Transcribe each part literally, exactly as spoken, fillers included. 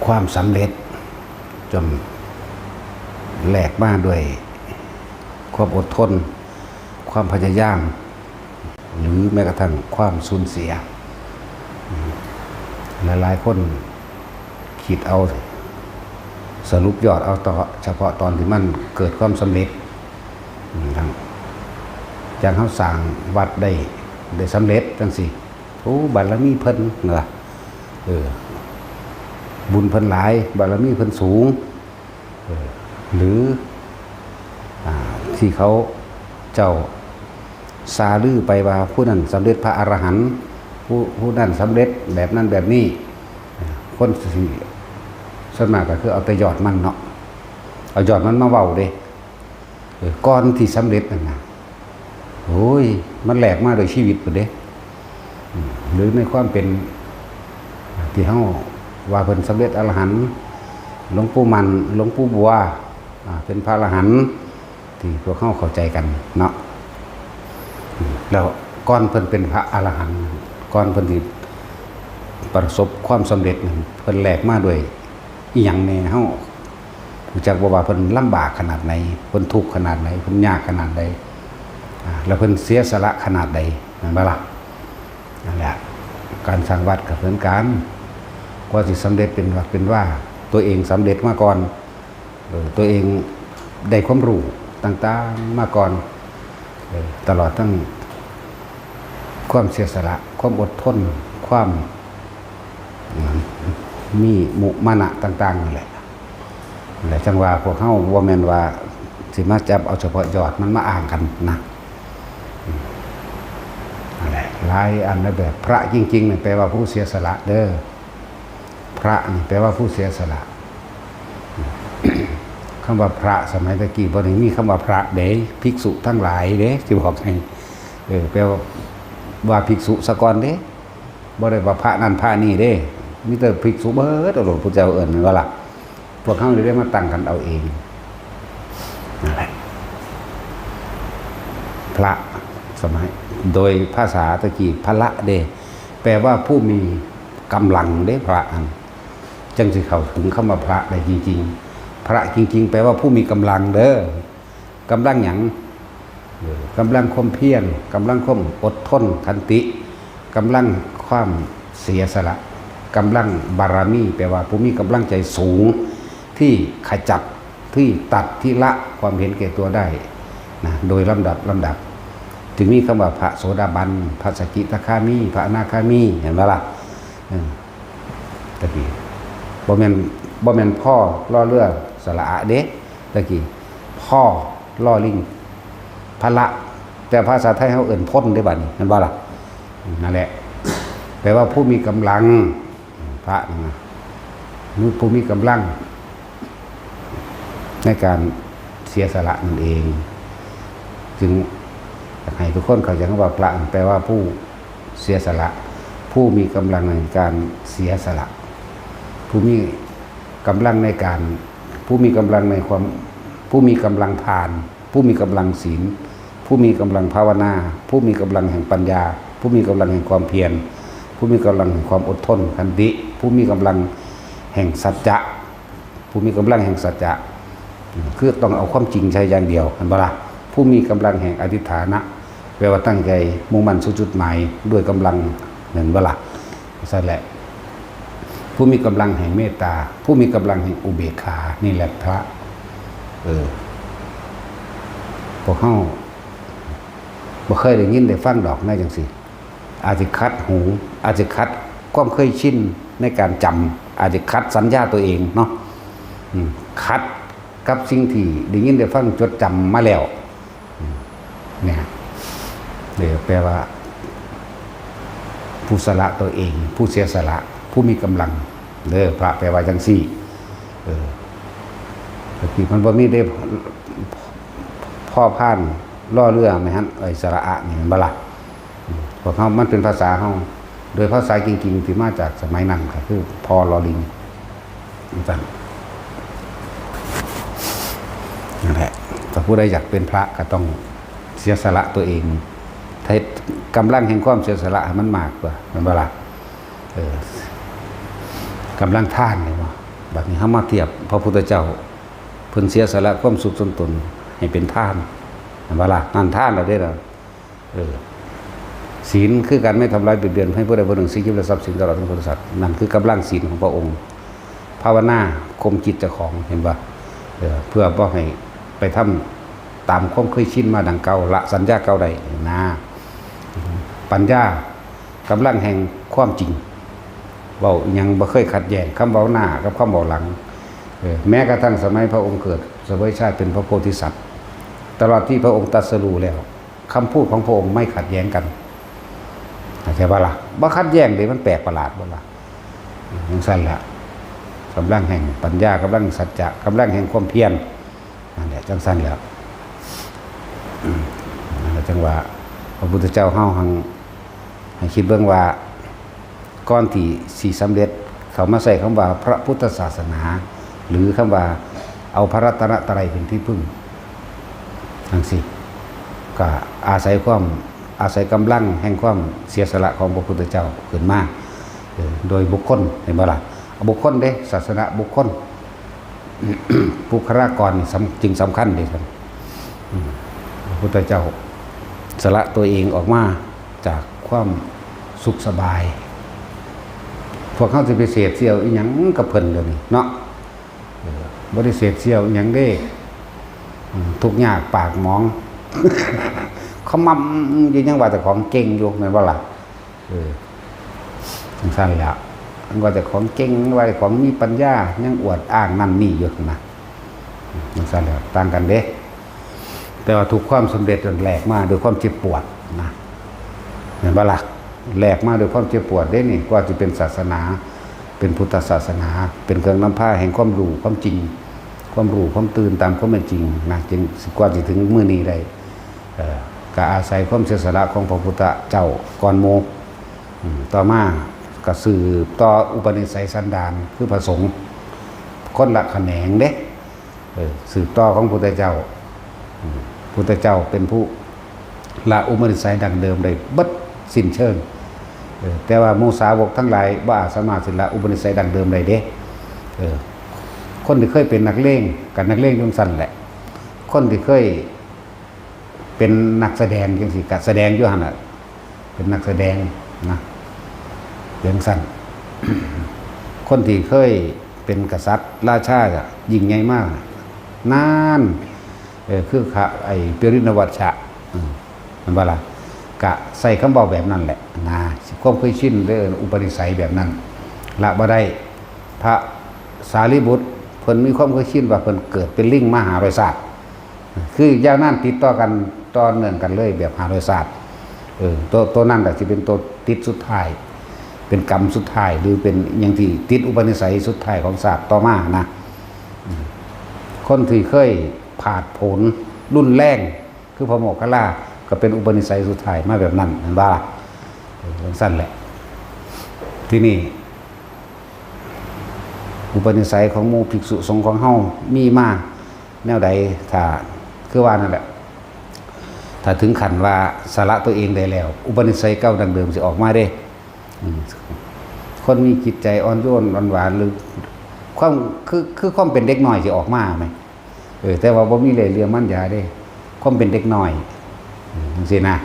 ความสำเร็จจนแลกมาด้วยความอดทน ความพยายาม หรือแม้กระทั่งความสูญเสีย หลายๆคนคิดเอา สรุปยอดเอาต่อเฉพาะตอนที่มันเกิดความสำเร็จ อย่างอย่างเฮาสร้างวัดได้ได้สำเร็จจังซี่ โอ้ บารมีเพิ่นนะ เออ บุญเพิ่นหลาย บารมีเพิ่นสูง เออ หรือ อ่า ที่เขาเจ้าซาลือไปว่าผู้นั้นสำเร็จพระอรหันต์ ผู้ผู้นั้นสำเร็จแบบนั้นแบบนี้ คนสิส่วนมากก็คือเอาแต่ยอดมันเนาะ เอายอดมันมาเว้าเด้ เออ ก่อนที่สำเร็จนั่นนะ โอ้ย มันแลกมาโดยชีวิตพุ้นเด้ อืม หรือในความเป็นที่เฮาว่าเพิ่นสำเร็จอรหันต์ หลวงปู่มั่น หลวงปู่บัว อ่า เป็นพระอรหันต์ที่พวกเฮาเข้าใจกันเนาะ อืม แล้วก่อนเพิ่นเป็นพระอรหันต์ ก่อนเพิ่นสิประสบความสำเร็จนั่น เพิ่นแลกมาด้วย อีหยังแน่ เฮารู้จักบ่ว่าเพิ่นลำบากขนาดไหน เพิ่นทุกข์ขนาดไหน เพิ่นยากขนาดใด อ่า แล้วเพิ่นเสียสละขนาดใด แม่นบ่ล่ะ นั่นแหละ การสร้างวัดก็เหมือนกัน กว่าสิสำเร็จเป็นวัดเป็นวา ตัวเองสำเร็จมาก่อน เออ ตัวเองได้ความรู้ต่างๆมาก่อน เออ ตลอดทั้งความเสียสละ ความอดทน ความ มีมุมานะต่างๆนั่นแหละ และจังว่าพวกเฮาบ่แม่นว่าสิมาจับเอาเฉพาะยอดมันมาอ้างกันนะ อืม นั่นแหละ หลายอันนะ แบบพระจริงๆนี่แปลว่าผู้เสียสละเด้อ พระนี่แปลว่าผู้เสียสละ คำว่าพระสมัยตะกี้บ่ได้มีคำว่าพระเด้ ภิกษุทั้งหลายเด้ สิบอกให้ เออ แปลว่า ว่าภิกษุซะก่อนเด้ บ่ได้ว่าพระนั่นพระนี่เด้ มีแต่ภิกษุเบิดเอาโลด พุทธเจ้าเอิ้นแม่นบ่ล่ะ พวกเฮาเลยได้มาตั้งกันเอาเอง นั่นแหละ พระสมัย โดยภาษาตะกี้ พละเด้ แปลว่าผู้มีกำลังเด้ พระอัน จังสิเข้าถึงคำว่าพระได้จริงๆ พระจริงๆ แปลว่าผู้มีกำลังเด้อ กำลังหยัง เออ กำลังความเพียร กำลังความอดทน ขันติ กำลังความเสียสละ กำลังบารมี แปลว่าผู้มีกำลังใจสูง ที่ขจัด ที่ตัด ที่ละความเห็นแก่ตัวได้นะ โดยลำดับลำดับ จึงมีคำว่าพระโสดาบัน พระสกิทาคามี พระอนาคามี เห็นบ่ล่ะ เออ ตะกี้ บ่แม่น บ่แม่น พ รอเรือ สระอะเด้ ตะกี้ พ รอลิง พละ แต่ภาษาไทยเฮาเอิ้นพลเด้บัดนี้ แม่นบ่ล่ะ นั่นแหละ แปลว่าผู้มีกำลัง พระนี่นะ มีผู้มีกำลัง ในการเสียสละนั่นเอง จึงอยากให้ทุกคนเข้าใจคำว่าพระแปลว่าผู้เสียสละ ผู้มีกำลังในการเสียสละ ผู้มีกำลังในการ ผู้มีกำลังในความ ผู้มีกำลังทาน ผู้มีกำลังศีล ผู้มีกำลังภาวนา ผู้มีกำลังแห่งปัญญา ผู้มีกำลังแห่งความเพียร ผู้มีกำลังแห่งความอดทน ขันติ ผู้มีกำลังแห่งสัจจะ ผู้มีกำลังแห่งสัจจะ คือต้องเอาความจริงใช้อย่างเดียว เห็นบ่ล่ะ ผู้มีกำลังแห่งอธิษฐานะ แปลว่าตั้งใจมุ่งมั่นสู่จุดหมายด้วยกำลัง เห็นบ่ล่ะ ซั่นแหละ ผู้มีกำลังแห่งเมตตา ผู้มีกำลังแห่งอุเบกขา นี่แหละพระ เออ พวกเฮาบ่เคยได้ยินได้ฟังดอกแนวจังซี่ อาจสิขัดหู อาจสิขัดความเคยชินในการจำ อาจสิขัดสัญญาตัวเองเนาะ อืม ขัดกับสิ่งที่ได้ยินได้ฟังจดจำมาแล้ว อืม เนี่ย เด้อ แปลว่า ผู้สละตัวเอง ผู้เสียสละ ผู้มีกำลัง เด้อ พระแปลว่าจังซี่ เออ ตะกี้มันบ่มีเด้ พอพาน รอเรือ แม่นหั่น ไอ้สระอะนี่ แม่นบ่ล่ะ อืม พวกเฮา มันเป็นภาษาเฮา โดยภาษาจริงๆ ที่มาจากสมัยนั้นก็คือ พ รอลิง จังซั่น นั่นแหละ ถ้าผู้ใดอยากเป็นพระก็ต้องเสียสละตัวเอง ถ้าเฮ็ดกำลังแห่งความเสียสละให้มันมากกว่า แม่นบ่ล่ะ เออ กำลังทานนี่บ่ บัดนี้เฮามาเทียบพระพุทธเจ้า เพิ่นเสียสละความสุขส่วนตนให้เป็นทาน เห็นบ่ล่ะ? นั่นทานแล้วเด้ล่ะ เออ ศีลคือการไม่ทำร้ายเบียดเบียนให้ผู้ใดผู้หนึ่ง สิ่งชีวิตและทรัพย์สิน ตลอดทั้งพุทธศาสนา นั่นคือกำลังศีลของพระองค์ ภาวนาข่มจิตเจ้าของ เห็นบ่? เออ เพื่อบ่ให้ไปทำตามความเคยชินมาดังเก่า ละสัญญาเก่าได้นะ ปัญญากำลังแห่งความจริง เว้าอิหยังบ่เคยขัดแย้ง คำเว้าหน้ากับคำเว้าหลัง เออ แม้กระทั่งสมัยพระองค์เกิดเสวยชาติเป็นพระโพธิสัตว์ ตลอดที่พระองค์ตรัสรู้แล้ว คำพูดของพระองค์ไม่ขัดแย้งกัน เข้าใจบ่ล่ะ? บ่ขัดแย้งเด้ มันแปลกประหลาดบ่ล่ะ? จั่งซั่นแหละ กำลังแห่งปัญญา กำลังสัจจะ กำลังแห่งความเพียร นั่นแหละ จั่งซั่นแหละ อืม นั่นแหละ จั่งว่า พระพุทธเจ้าเฮาหั่ง ให้คิดเบิ่งว่า ก่อนที่สิสำเร็จ เขามาใช้คำว่าพระพุทธศาสนา หรือคำว่าเอาพระรัตนตรัยเป็นที่พึ่ง จั่งซี้ ก็อาศัยความ อาศัยกำลังแห่งความเสียสละของพระพุทธเจ้าขึ้นมา เออ โดยบุคคล เห็นบ่ล่ะ? บุคคลเด้ ศาสนาบุคคล บุคลากรนี่สำ จึงสำคัญเด้ครับ อืม พระพุทธเจ้าสละตัวเองออกมาจากความสุขสบาย พวกเฮาสิไปเสพเสี้ยวอีหยังกับเพิ่นเดี๋ยวนี้เนาะ เออ บ่ได้เสพเสี้ยวอีหยังเด้ อืม ทุกข์ยากปากหมอง ขมำอยู่ ยังว่าเจ้าของเก่งอยู่ แม่นบ่ล่ะ? เออ จั่งซั่นแหละ มันว่าเจ้าของเก่ง ว่าเจ้าของมีปัญญา ยังอวดอ้างนั่นนี่อยู่นะ จั่งซั่นแหละ ต่างกันเด้ แต่ว่าทุกความสำเร็จนั้นแลกมาด้วยความเจ็บปวดนะ เห็นบ่ล่ะ? แลกมาด้วยความเจ็บปวดเด้นี่ กว่าสิเป็นศาสนา เป็นพุทธศาสนา เป็นเครื่องนำพาแห่งความรู้ความจริง ความรู้ความตื่นตามความเป็นจริงนะ จึงสิ กว่าสิถึงมื้อนี้ได้ เอ่อ ก็อาศัยความเสียสละของพระพุทธเจ้าก่อนหมู่ อืม ต่อมาก็สืบต่ออุปนิสัยสันดาน คือพระสงฆ์ คนละแขนงเด้ เออ สืบต่อของพุทธเจ้า อืม พุทธเจ้าเป็นผู้ละอุปนิสัยดั้งเดิมได้เบิดสิ้นเชิง เออ แต่ว่าหมู่สาวกทั้งหลายบ่อาจสามารถสิละอุปนิสัยดั้งเดิมได้เด้ เออ คนที่เคยเป็นนักเลงก็นักเลงอยู่ซั่นแหละ คนที่เคย เป็นนักแสดงจั่งซี้ ก็แสดงอยู่หั่นน่ะ เป็นนักแสดงนะ จั่งซั่น คนที่เคยเป็นกษัตริย์ราชาก็ยิ่งใหญ่มาก นาน เออ คือขะ ไอ้ปริณวัชชะ อืม แม่นบ่ล่ะ? ก็ใช้คำเว้าแบบนั้นแหละนะ ความเคยชินเด้อ อุปนิสัยแบบนั้น ละบ่ได้ พระสารีบุตรเพิ่นมีความเคยชินว่าเพิ่นเกิดเป็นลิงมาห้าร้อยชาติ คือยาวนานติดต่อกัน ต่อเนื่องกันเลยแบบห้าร้อยชาติ เออ ตัว ตัวนั้นแหละสิเป็นตัวติดสุดท้าย เป็นกรรมสุดท้าย หรือเป็นหยังที่ติดอุปนิสัยสุดท้ายของชาติต่อมานะ อืม คนที่เคยผาดโผนรุนแรง คือพระโมคคัลลา ก็เป็นอุปนิสัยสุดท้ายมาแบบนั้น แม่นบ่ล่ะ? เออ จั่งซั่นแหละ ทีนี้ อุปนิสัยของหมู่ภิกษุสงฆ์ของเฮามีมาแนวใด ถ้า คือว่านั่นแหละ ถ้าถึงขั้นว่าสละตัวเองได้แล้ว อุปนิสัยเก่าดั้งเดิมสิออกมาเด้ อืม คนมีจิตใจอ่อนโยนอ่อนหวาน หรือความ คือ คือความเป็นเด็กน้อยสิออกมาแหม เออ แต่ว่าบ่มีเล่ห์เหลี่ยมมารยาเด้ ความเป็นเด็กน้อย อืม จั่งซี้นะ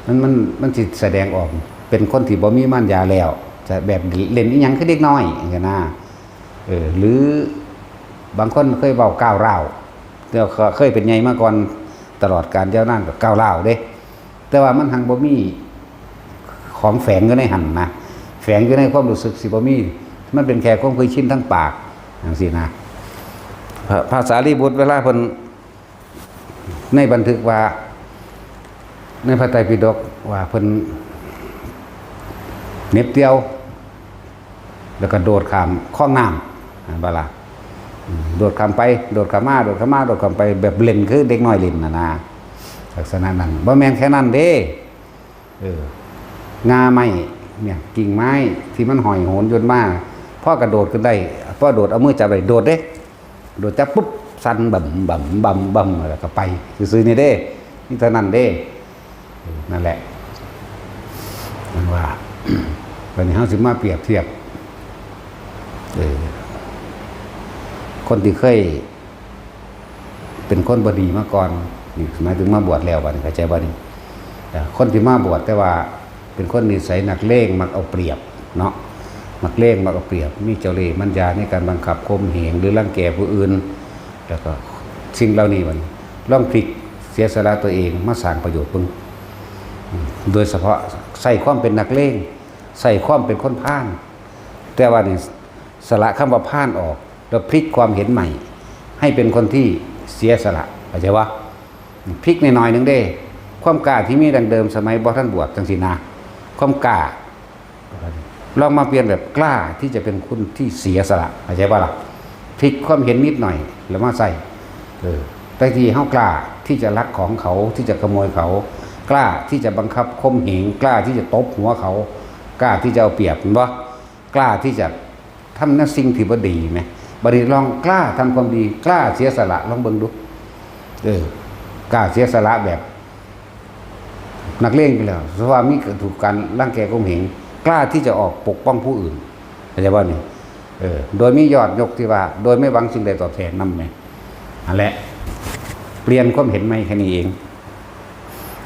มัน มัน มันสิแสดงออกเป็นคนที่บ่มีมารยาแล้ว จะแบบเล่นอิหยังคือเด็กน้อยจั่งซี้นะ เออ หรือบางคนเคยเว้าก้าวร้าว แต่ว่าเคยเป็นใหญ่มาก่อน ตลอดกาลยาวนานก็ก้าวร้าวเด้ แต่ว่ามันหังบ่มีของแฝงอยู่ในหั่นนะ แฝงอยู่ในความรู้สึกสิบ่มี มันเป็นแค่ความเคยชินทางปากจั่งซี้นะ พระ พระสารีบุตรเวลาเพิ่น ในบันทึกว่า ในพระไตรปิฎกว่าเพิ่นเหน็บเตียว แล้วก็โดดข้ามคลองน้ำ เห็นบ่ล่ะ? อืม โดดข้ามไป โดดข้ามมา โดดข้ามมา โดดข้ามไป แบบเล่นคือเด็กน้อยเล่นน่ะนะ ลักษณะนั้น บ่แม่นแค่นั้นเด้ เออ ง่าไม้เนี่ย กิ่งไม้ที่มันห้อยโหนโยนมา พอกระโดดขึ้นได้ พอโดดเอามือจับได้ โดดเด้ โดดจับปุ๊บ สั่นบำบำบำบำ แล้วก็ไป ซื่อๆ นี่เด้ นี่เท่านั้นเด้ เออ นั่นแหละ มันว่า วันนี้เฮาสิมาเปรียบเทียบ เออ คนที่เคยเป็นคนบ่ดีมาก่อน นี่หมายถึงมาบวชแล้วบัดนี้ เข้าใจบ่นี่? อ่า คนที่มาบวชแต่ว่าเป็นคนนิสัยนักเลง มักเอาเปรียบเนาะ นักเลงมักเอาเปรียบ มีเจ้าเล่ห์มัญญาในการบังคับข่มเหงหรือรังแกผู้อื่น แล้วก็สิ่งเหล่านี้บัดนี้ ลองพลิกเสียสละตัวเองมาสร้างประโยชน์เบิ่ง อืม โดยเฉพาะใช้ความเป็นนักเลง ใช้ความเป็นคนพาล แต่ว่านี่สละคำว่าพาลออก แล้วพลิกความเห็นใหม่ ให้เป็นคนที่เสียสละ เข้าใจบ่? พลิกหน่อยๆหนึ่งเด้ ความกล้าที่มีดังเดิมสมัยบ่ทันบวชจังซี่นะ ความกล้า ลองมาเปลี่ยนแบบกล้าที่จะเป็นคนที่เสียสละ เข้าใจบ่ล่ะ? พลิกความเห็นนิดหน่อยแล้วมาใส่ เออ แต่ที่เฮากล้าที่จะลักของเขา ที่จะขโมยเขา กล้าที่จะบังคับข่มเหง กล้าที่จะตบหัวเขา กล้าที่จะเอาเปรียบ เห็นบ่? กล้าที่จะทำในสิ่งที่บ่ดีแหม บัดนี้ลองกล้าทำความดี กล้าเสียสละ ลองเบิ่งดู เออ กล้าเสียสละแบบนักเลงไปแล้ว สภาพมีถูกการรังแกข่มเหง กล้าที่จะออกปกป้องผู้อื่น เข้าใจบ่นี่? เออ โดยมียอดยกที่ว่า โดยไม่หวังสิ่งใดตอบแทนนำแหม นั่นแหละ เปลี่ยนความเห็นใหม่แค่นี้เอง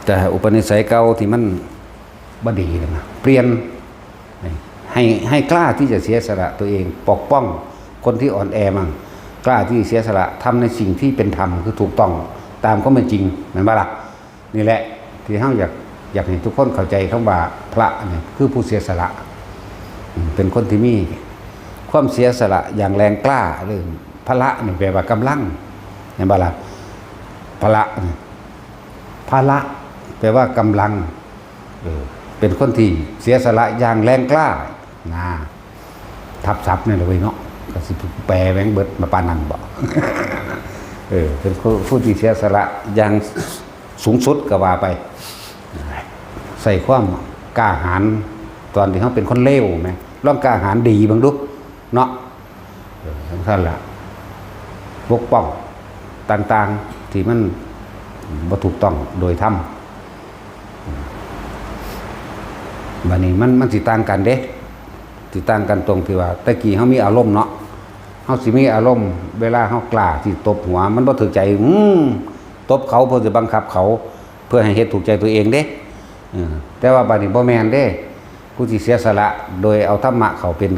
แต่อุปนิสัยเก่าที่มันบ่ดีนั่นนะ เปลี่ยน ให้ ให้กล้าที่จะเสียสละตัวเอง ปกป้องคนที่อ่อนแอมั่ง กล้าที่เสียสละทำในสิ่งที่เป็นธรรม คือถูกต้องตามความเป็นจริง แม่นบ่ล่ะ? นี่แหละที่เฮาอยาก อยากให้ทุกคนเข้าใจคำว่าพระนี่คือผู้เสียสละ อืม เป็นคนที่มีความเสียสละอย่างแรงกล้า หรือพละนี่แปลว่ากำลัง แม่นบ่ล่ะ? พละนี่ พละแปลว่ากำลัง เออ เป็นคนที่เสียสละอย่างแรงกล้า นะ ทับศัพท์นี่แหละเว้ยเนาะ ก็สิแปลแม่งเบิดมาปานนั้นบ่ เออ เป็นผู้ ผู้ที่เสียสละอย่างสูงสุดก็ว่าไป ใส่ความกล้าหาญตอนที่เฮาเป็นคนเลวแหม ลองกล้าหาญดีเบิ่งดู เนาะ เออ จั่งซั้นล่ะ ปกป้องต่างๆ ที่มันบ่ถูกต้องโดยธรรม บัดนี้มัน มันสิต่างกันเด้ สิต่างกันตรงที่ว่า แต่กี้เฮามีอารมณ์เนาะ เฮาสิมีอารมณ์ เวลาเฮากล้าที่ตบหัว มันบ่ถูกใจ อืม ตบเขาเพื่อสิบังคับเขา เพื่อให้เฮ็ดถูกใจตัวเองเด้ เออ แต่ว่าบัดนี้บ่แม่นเด้ ผู้ที่เสียสละโดยเอาธรรมะเข้าเป็น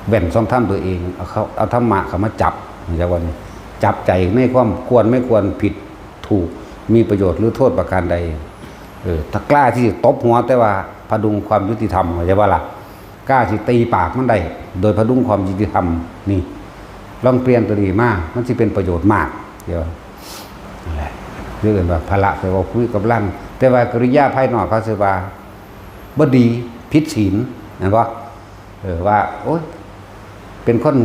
แว่นส่องธรรมตัวเอง เอาเข้า เอาธรรมะเข้ามาจับ จักว่านี่ จับใจในความควรไม่ควร ผิดถูก มีประโยชน์หรือโทษประการใด เออ ถ้ากล้าที่จะตบหัวแต่ว่าพดุงความยุติธรรม เข้าใจบ่ล่ะ? กล้าที่ตีปากมันได้ โดยพดุงความยุติธรรม นี่ ลองเปลี่ยนตัวนี้มา มันสิเป็นประโยชน์มาก เดี๋ยว นั่นแหละ เรียกกันว่าพละ แปลว่าผู้มีกำลัง แต่ว่ากิริยาภายนอกเขาสิว่าบ่ดี ผิดศีล แม่นบ่? เออ ว่า โอ๊ย เป็นคน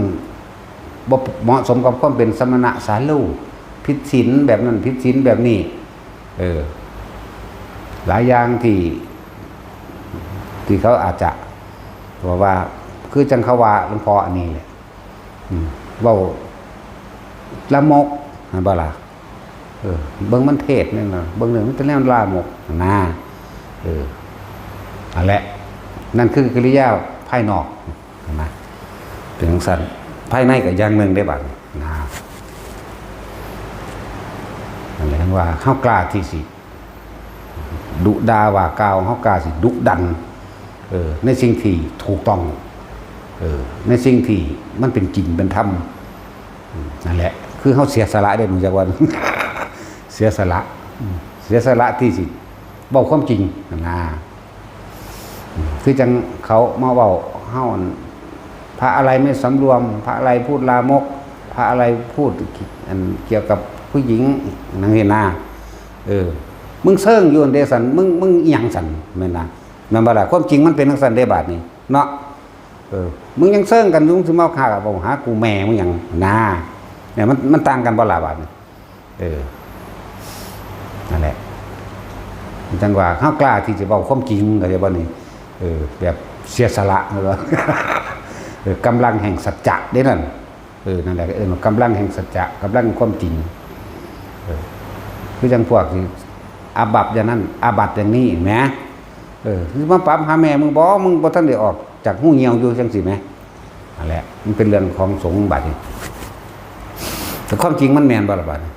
บ่เหมาะสมกับความเป็นสมณะสาลู ผิดศีลแบบนั้น ผิดศีลแบบนี้ เออ หลายอย่างที่ ที่เขาอาจจะ บอกว่า คือจั่งเขาว่าหลวงพ่ออันนี้แหละ อืม เว้าลามก แม่นบ่ล่ะ? เออ เบิ่งมันเทศน์แม่นบ่ เบิ่งเรื่องมันแต่แนวลามกนะ เออ นั่นแหละ นั่นคือกิริยาภายนอกนะ เป็นจั่งซั้น ภายในก็อย่างหนึ่งเด้บัดนี้นะ นั่นแหละว่าเฮากล้าที่สิ ดุด่าว่ากล่าว เฮากล้าสิดุดัน เออ ในสิ่งที่ถูกต้อง เออ ในสิ่งที่มันเป็นจริงเป็นธรรม อืม นั่นแหละ คือเฮาเสียสละเด้ รู้จักว่า เสียสละ อืม เสียสละที่สิเว้าความจริงนะ อืม คือจั่งเขามาเว้าเฮา พระอะไรไม่สำรวม พระอะไรพูดลามก พระอะไรพูดอันเกี่ยวกับผู้หญิง จั่งซี้นะ เออ มึงเซิงอยู่หั่นเด้ซั่น มึง มึงอิหยังซั่น แม่นนะ แม่นบ่ล่ะ? ความจริงมันเป็นจั่งซั้นเด้บาดนี้เนาะ เออ มึงยังเซิงกันอยู่ มึงสิมาหา หากูแม่มึงหยังนะ เนี่ย มัน มันต่างกันบ่ล่ะบาดนี้? เออ นั่นแหละ จั่งว่าเฮากล้าที่จะเว้าความจริง เข้าใจบ่นี่? เออ แบบเสียสละ เออ กำลังแห่งสัจจะเด้นั่น เออ นั่นแหละ เออ กำลังแห่งสัจจะ กำลังความจริง เออ คือจั่งพวกที่อาบัติอย่างนั้น อาบัติอย่างนี้แหม เออ สิมาปรับหาแม่มึงบ่ มึงบ่ทันได้ออกจากฮูเหี่ยวอยู่ จั่งซี้แหม นั่นแหละ มันเป็นเรื่องของสงฆ์บัดนี้ ความจริงมันแม่นบ่ล่ะบัดนี้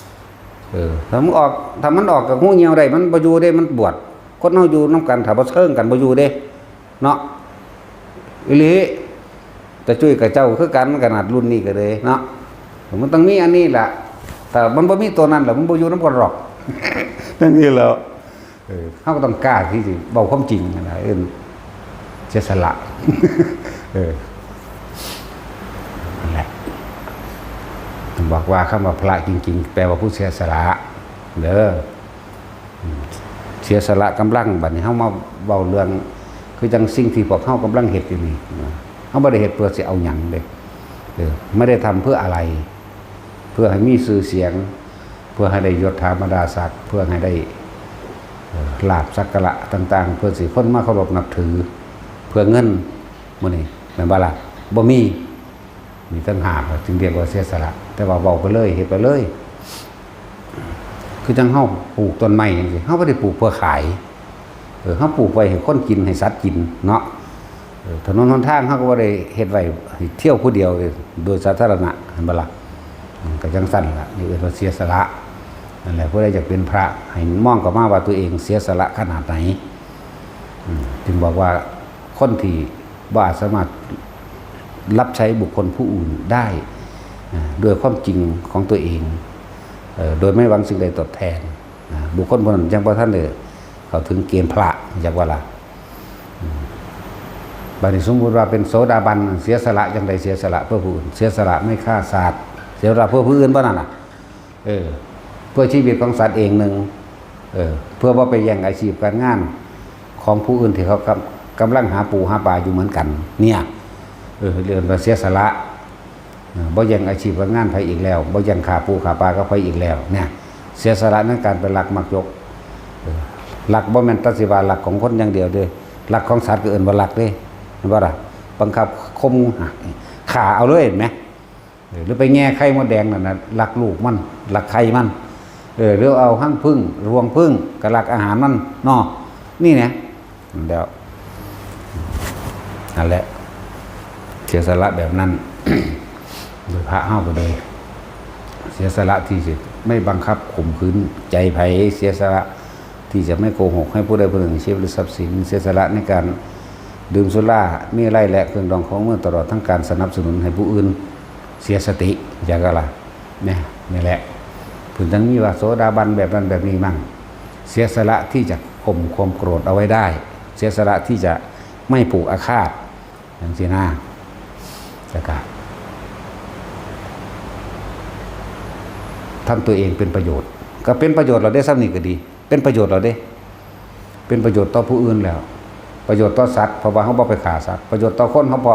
เออ ถ้ามันออก ถ้ามันออกจากหูเหี่ยวได้ มันบ่อยู่เด้ มันบวช คนเฮาอยู่นำกัน ถ้าบ่เซิงกัน บ่อยู่เด้ เนาะ อีหลี แต่จุ้ยกับเจ้าคือกัน ขนาดรุ่นนี้ก็เลยเนาะ มันต้องมีอันนี้ล่ะ ถ้ามันบ่มีตัวนั้นล่ะ มันบ่อยู่นำกันหรอก นั่นนี่แหล้ว เออ เฮาก็ต้องกล้าที่สิเว้าความจริงนั่นล่ะ เอิ้นเสียสละ เออ นั่นแหละ บอกว่าคำว่าพระจริงๆ แปลว่าผู้เสียสละ เด้อ อืม เสียสละกำลัง บัดนี้เฮามาเว้าเรื่อง คือจั่งสิ่งที่พวกเฮากำลังเฮ็ดอยู่นี่นะ เฮาบ่ได้เฮ็ดเพื่อสิเอาหยังเด้ เออ ไม่ได้ทำเพื่ออะไร เพื่อให้มีชื่อเสียง เพื่อให้ได้ยศถาบรรดาศักดิ์ เพื่อให้ได้ เอ่อ ลาภสักการะต่างๆ เพื่อสิคนมาเคารพนับถือ เพื่อเงิน มื้อนี้แม่นบ่ล่ะ บ่มี มีต่างหาก จึงเรียกว่าเสียสละ แต่ว่าเว้าไปเลย เฮ็ดไปเลย คือจั่งเฮาปลูกต้นไม้จั่งซี้ เฮาบ่ได้ปลูกเพื่อขาย เออ เฮาปลูกไว้ให้คนกิน ให้สัตว์กินเนาะ เออ ถนนหนทางเฮาก็บ่ได้เฮ็ดไว้ให้เที่ยวผู้เดียว โดยสาธารณะ เห็นบ่ล่ะ อืม ก็จั่งซั่นล่ะ นี่เอิ้นว่าเสียสละ นั่นแหละ ผู้ใดอยากเป็นพระ ให้มองเข้ามาว่าตัวเองเสียสละขนาดไหน อืม จึงบอกว่าคนที่บ่อาจสามารถรับใช้บุคคลผู้อื่นได้ อ่า ด้วยความจริงของตัวเอง เอ่อ โดยไม่หวังสิ่งใดตอบแทน อ่า บุคคลผู้นั้นยังบ่ทันได้เข้าถึงเกณฑ์พระ จักว่าล่ะ อืม บัดนี้สมมุติว่าเป็นโสดาบัน เสียสละจั่งใด เสียสละเพื่อผู้อื่น เสียสละไม่ฆ่าสัตว์ เสียสละเพื่อผู้อื่นบ่นั่นน่ะ เออ เพื่อชีวิตของสัตว์เองหนึ่ง เออ เพื่อบ่ไปแย่งอาชีพการงานของผู้อื่นที่เขากำ กำลังหาปูหาปลาอยู่เหมือนกัน เนี่ย เออ เรียกว่าเสียสละ เออ บ่แย่งอาชีพการงานไผอีกแล้ว บ่แย่งฆ่าปูฆ่าปลากับไผอีกแล้ว เนี่ย เสียสละในการไปลักมักยก เออ ลักบ่แม่นแต่สิว่าลักของคนอย่างเดียวเด้ ลักของสัตว์ก็เอิ้นว่าลักเด้ เห็นบ่ล่ะ บังคับข่มฆ่าเอาเลย เห็นไหม เออ หรือไปแย่ไข่มดแดงนั่นน่ะ ลักลูกมัน ลักไข่มัน เออ หรือเอาฮังผึ้ง รวงผึ้ง ก็ลักอาหารมันเนาะ นี่นะ แล้ว นั่นแหละ เสียสละแบบนั้น โดยพระเฮาก็เลย เสียสละที่จะไม่บังคับข่มขืนใจไผ เสียสละที่จะไม่โกหกให้ผู้ใดผู้หนึ่งชีวิตหรือทรัพย์สิน เสียสละในการดื่มสุราเมรัยและเครื่องดองของมึนเมา ตลอดทั้งการสนับสนุนให้ผู้อื่นเสียสติ จักว่าล่ะ เนี่ย นี่แหละ เพิ่นจั่งมีว่าโสดาบันแบบนั้นแบบนี้มั่ง เสียสละที่จะข่มความโกรธเอาไว้ได้ เสียสละที่จะไม่ผูกอาฆาต จั่งซี้นะ แล้วก็ทำตัวเองเป็นประโยชน์ ก็เป็นประโยชน์แล้วเด้ ส่ำนี้ก็ดี เป็นประโยชน์แล้วเด้ เป็นประโยชน์ต่อผู้อื่นแล้ว ประโยชน์ต่อสัตว์ เพราะว่าเฮาบ่ไปฆ่าสัตว์ ประโยชน์ต่อคน เฮาบ่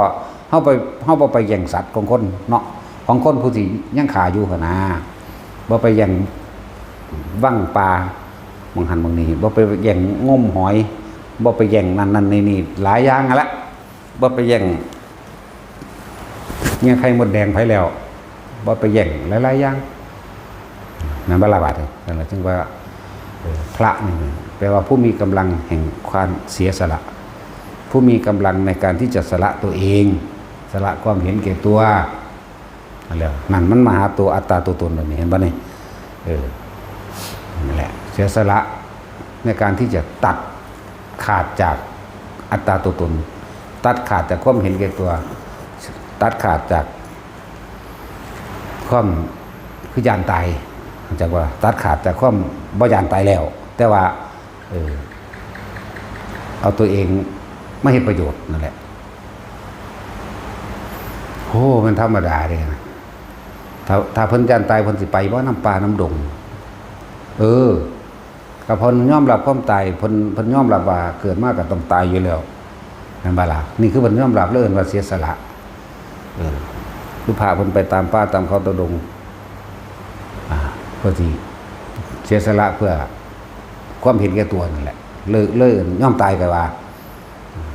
เฮาไป เฮาบ่ไปแย่งสัตว์ของคนเนาะ ของคนผู้ที่ยังฆ่าอยู่หั้นนะ บ่ไปแย่งวังป่า หม่องหั้นหม่องนี้ บ่ไปแย่งงมหอย บ่ไปแย่งนั่นนั่นนี่นี่ หลายอย่างหั้นละ บ่ไปแย่ง แย่งไข่มดแดงไผแล้ว บ่ไปแย่งหลายๆอย่าง นั่นบ่ล่ะบาดนี้ นั่นแหละจึงว่า เอ่อ พระนี่แปลว่าผู้มีกำลังแห่งความเสียสละ ผู้มีกำลังในการที่จะสละตัวเอง สละความเห็นแก่ตัว นั่นแหละ นั่นมันมาหาตัวอัตตาตัวตนแบบนี้ เห็นบ่นี่ เออ นั่นแหละ เสียสละในการที่จะตัดขาดจากอัตตาตัวตน ตัดขาดจากความเห็นแก่ตัว ตัดขาดจากความคือย้านตาย เข้าใจบ่ ตัดขาดจากความบ่ย้านตายแล้ว แต่ว่า เออ เอาตัวเองมาเฮ็ดประโยชน์นั่นแหละ โอ้ มันธรรมดาเด้นะ ถ้า ถ้าเพิ่นย้านตาย เพิ่นสิไปบ่นำป่านำดง เออ ก็เพิ่นยอมรับความตาย เพิ่น เพิ่นยอมรับว่าเกิดมาก็ต้องตายอยู่แล้ว แม่นบ่ล่ะ นี่คือเพิ่นยอมรับ แล้วเอิ้นว่าเสียสละ เออ คือพระเพิ่นไปตามป่าตามเขาตามดง อ่า เพื่อสิเสียสละเพื่อความเห็นแก่ตัวนั่นแหละ เลย เลยเอิ้นยอมตายก็ว่า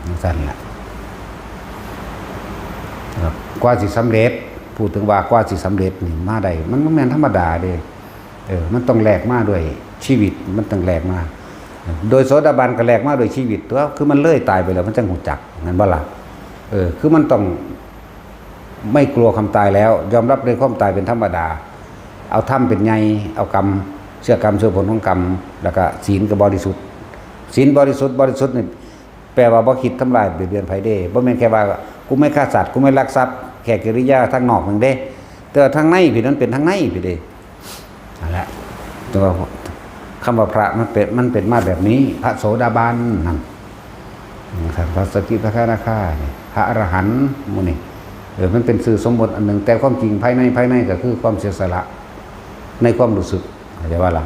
จั่งซั่นล่ะ ครับ กว่าสิสำเร็จ พูดถึงว่ากว่าสิสำเร็จนี่มาได้ มันบ่แม่นธรรมดาเด้ เออ มันต้องแลกมาด้วยชีวิต มันต้องแลกมา โดยโสดาบันก็แลกมาด้วยชีวิตตั๊ว คือมันเลยตายไปแล้ว มันจั่งฮู้จัก แม่นบ่ล่ะ เออ คือมันต้องไม่กลัวความตายแล้ว ยอมรับในความตายเป็นธรรมดา เอาธรรมเป็นใหญ่ เอากรรม เชื่อกรรมเชื่อผลของกรรม แล้วก็ศีลก็บริสุทธิ์ ศีลบริสุทธิ์ บริสุทธิ์นี่แปลว่าบ่คิดทำลายเบียดเบียนไผเด้ บ่แม่นแค่ว่ากูไม่ฆ่าสัตว์ กูไม่ลักทรัพย์ แค่กิริยาทางนอกนั่นเด้ แต่ว่าทางในพี่นั้นเป็นทางในพี่เด้ นั่นแหละ แต่ว่าคำว่าพระมันเป็น มันเป็นมาแบบนี้ พระโสดาบันนั่น ท่านพระสกิทาคานาคานี่ พระอรหันต์หมู่นี่ เออ มันเป็นชื่อสมมติอันหนึ่ง แต่ความจริงภายใน ภายในก็คือความเสียสละ ในความรู้สึก เข้าใจว่าล่ะ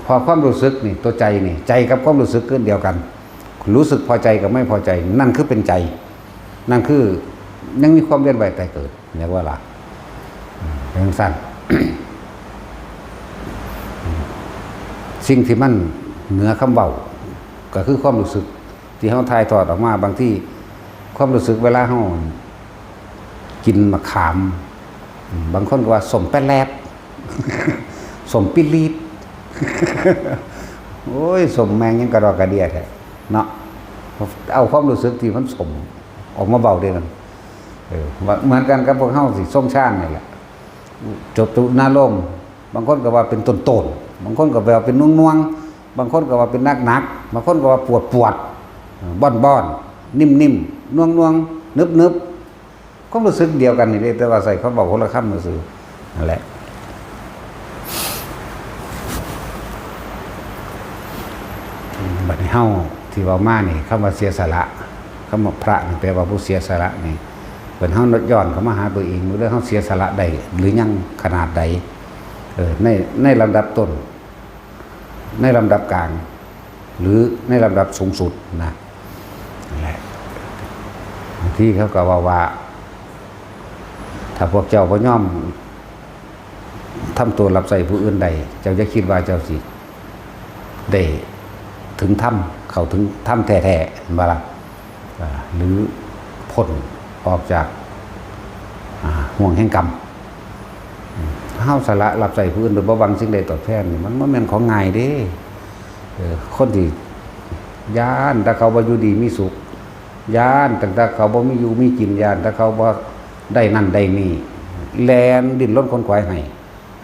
พอความรู้สึกนี่ ตัวใจนี่ ใจกับความรู้สึกคือเดียวกัน รู้สึกพอใจกับไม่พอใจ นั่นคือเป็นใจ นั่นคือยังมีความเวียนว่ายตายเกิด เรียกว่าล่ะ อืม เป็นจั่งซั่น สิ่งที่มันเหนือคำเว้า ก็คือความรู้สึกที่เฮาถ่ายทอดออกมา บางทีความรู้สึกเวลาเฮากินมะขาม อืม บางคนก็ว่าส้มแป๊ดแลด ส้มปิลีด โอ้ย ส้มแม่งยังกระดอกกระเดียแท้เนาะ เอาความรู้สึกที่มันส้มออกมาเว้าเด้นั่น เออ ว่าเหมือนกันกับพวกเฮาสิทรงฌานนี่แหละ จตุนารมณ์ บางคนก็ว่าเป็นต้นๆ บางคนก็ว่าเป็นน่วงๆ บางคนก็ว่าเป็นหนักๆ บางคนก็ว่าปวดๆ เออ บ้อนๆ นิ่มๆ น่วงๆ นึบๆ ความรู้สึกเดียวกันนี่เด้ แต่ว่าใส่คำเว้าคนละคำซื่อๆ นั่นแหละ บัดนี้เฮาที่เว้ามานี่ คำว่าเสียสละ คำว่าพระนี่แปลว่าผู้เสียสละนี่ เพิ่น เฮาย้อนเข้ามาหาตัวเอง เรื่องเฮาเสียสละได้หรือยังขนาดใด เออ ใน ในลำดับต้น ในลำดับกลาง หรือในลำดับสูงสุดนะ นั่นแหละ บางทีเขาก็ว่าว่า ถ้าพวกเจ้าบ่ยอมทำตัวรับใช้ผู้อื่นได้ เจ้าอย่าคิดว่าเจ้าสิได้ถึงธรรม เข้าถึงธรรมแท้ๆ เห็นบ่ล่ะ อ่า หรือพ้นออกจาก อ่า ห่วงแห่งกรรม อืม เฮาสละรับใช้ผู้อื่นโดยบ่หวังสิ่งใดตอบแทนนี่ มันบ่แม่นของง่ายเด้ เออ คนที่ย้านแต่เขาบ่อยู่ดีมีสุข ย้านตั้งแต่เขาบ่มีอยู่มีกิน ย้านแต่เขาบ่ได้นั่นได้นี่ แล่นดิ้นรนขนขวายให้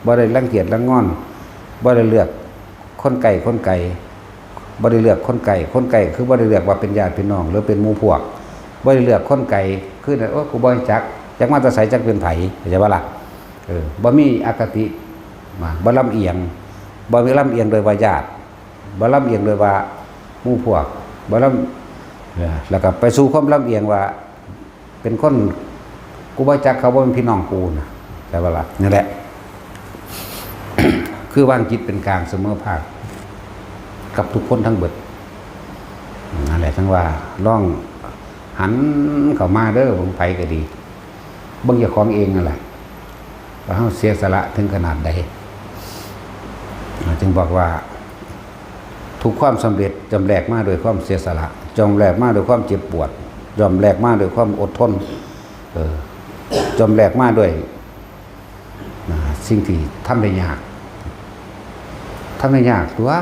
บ่ได้รังเกียจรังงอน บ่ได้เลือกคนใกล้คนไกล บ่ได้เลือกคนใกล้ คนใกล้คือบ่ได้เลือกว่าเป็นญาติพี่น้องหรือเป็นหมู่พวก บ่ได้เลือกคนไกล คือ โอ้ กูบ่รู้จัก จักมาแต่ไส จักเป็นไผ เข้าใจบ่ล่ะ เออ บ่มีอคติ มา บ่ลำเอียง บ่มีลำเอียงโดยว่าญาติ บ่ลำเอียงโดยว่าหมู่พวก บ่ลำ เออ แล้วก็ไปสู่ความลำเอียงว่า เป็นคน กูบ่จักเขา บ่เป็นพี่น้องกูนะ แต่ว่าล่ะ นั่นแหละ คือวางจิตเป็นกลางเสมอภาค กับทุกคนทั้งเบิด นั่นแหละ ทั้งว่าลองหันเข้ามาเด้อ เบิ่งไผก็ดี เบิ่งเจ้าของเองนั่นแหละ ว่าเฮาเสียสละถึงขนาดใด จึงบอกว่า ทุกความสำเร็จย่อมแลกมาด้วยความเสียสละ ย่อมแลกมาด้วยความเจ็บปวด ย่อมแลกมาด้วยความอดทน เออ ย่อมแลกมาด้วย นะ สิ่งที่ทำได้ยาก ทำได้ยากตั๊ว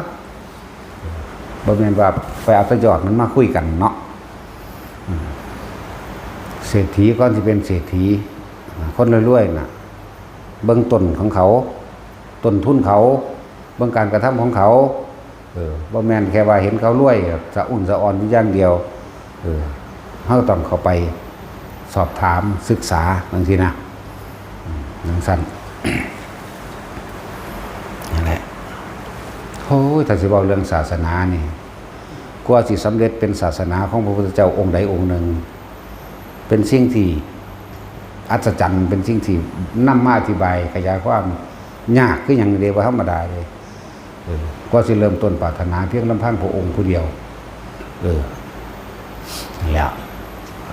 บ่แม่นว่าไปเอาแต่ยอดมันมาคุยกันเนาะ อืม เศรษฐีก่อนสิเป็นเศรษฐี คนรวยๆ น่ะ เบิ่งต้นของเขา ต้นทุนเขา เบิ่งการกระทำของเขา เออ บ่แม่นแค่ว่าเห็นเขารวย สะอุ่นสะออนอยู่อย่างเดียว เออ เฮาต้องเข้าไปสอบถามศึกษาจั่งซี้นะ อืม จั่งซั่น นั่นแหละ โอ้ย ถ้าสิเว้าเรื่องศาสนานี่ กว่าสิสำเร็จเป็นศาสนาของพระพุทธเจ้าองค์ใดองค์หนึ่ง เป็นสิ่งที่อัศจรรย์ เป็นสิ่งที่นำมาอธิบายขยายความยากคือหยังเด้ บ่ธรรมดาเด้ เออ กว่าสิเริ่มต้นปรารถนาเพียงลำพังพระองค์ผู้เดียว เออ นั่นแหละ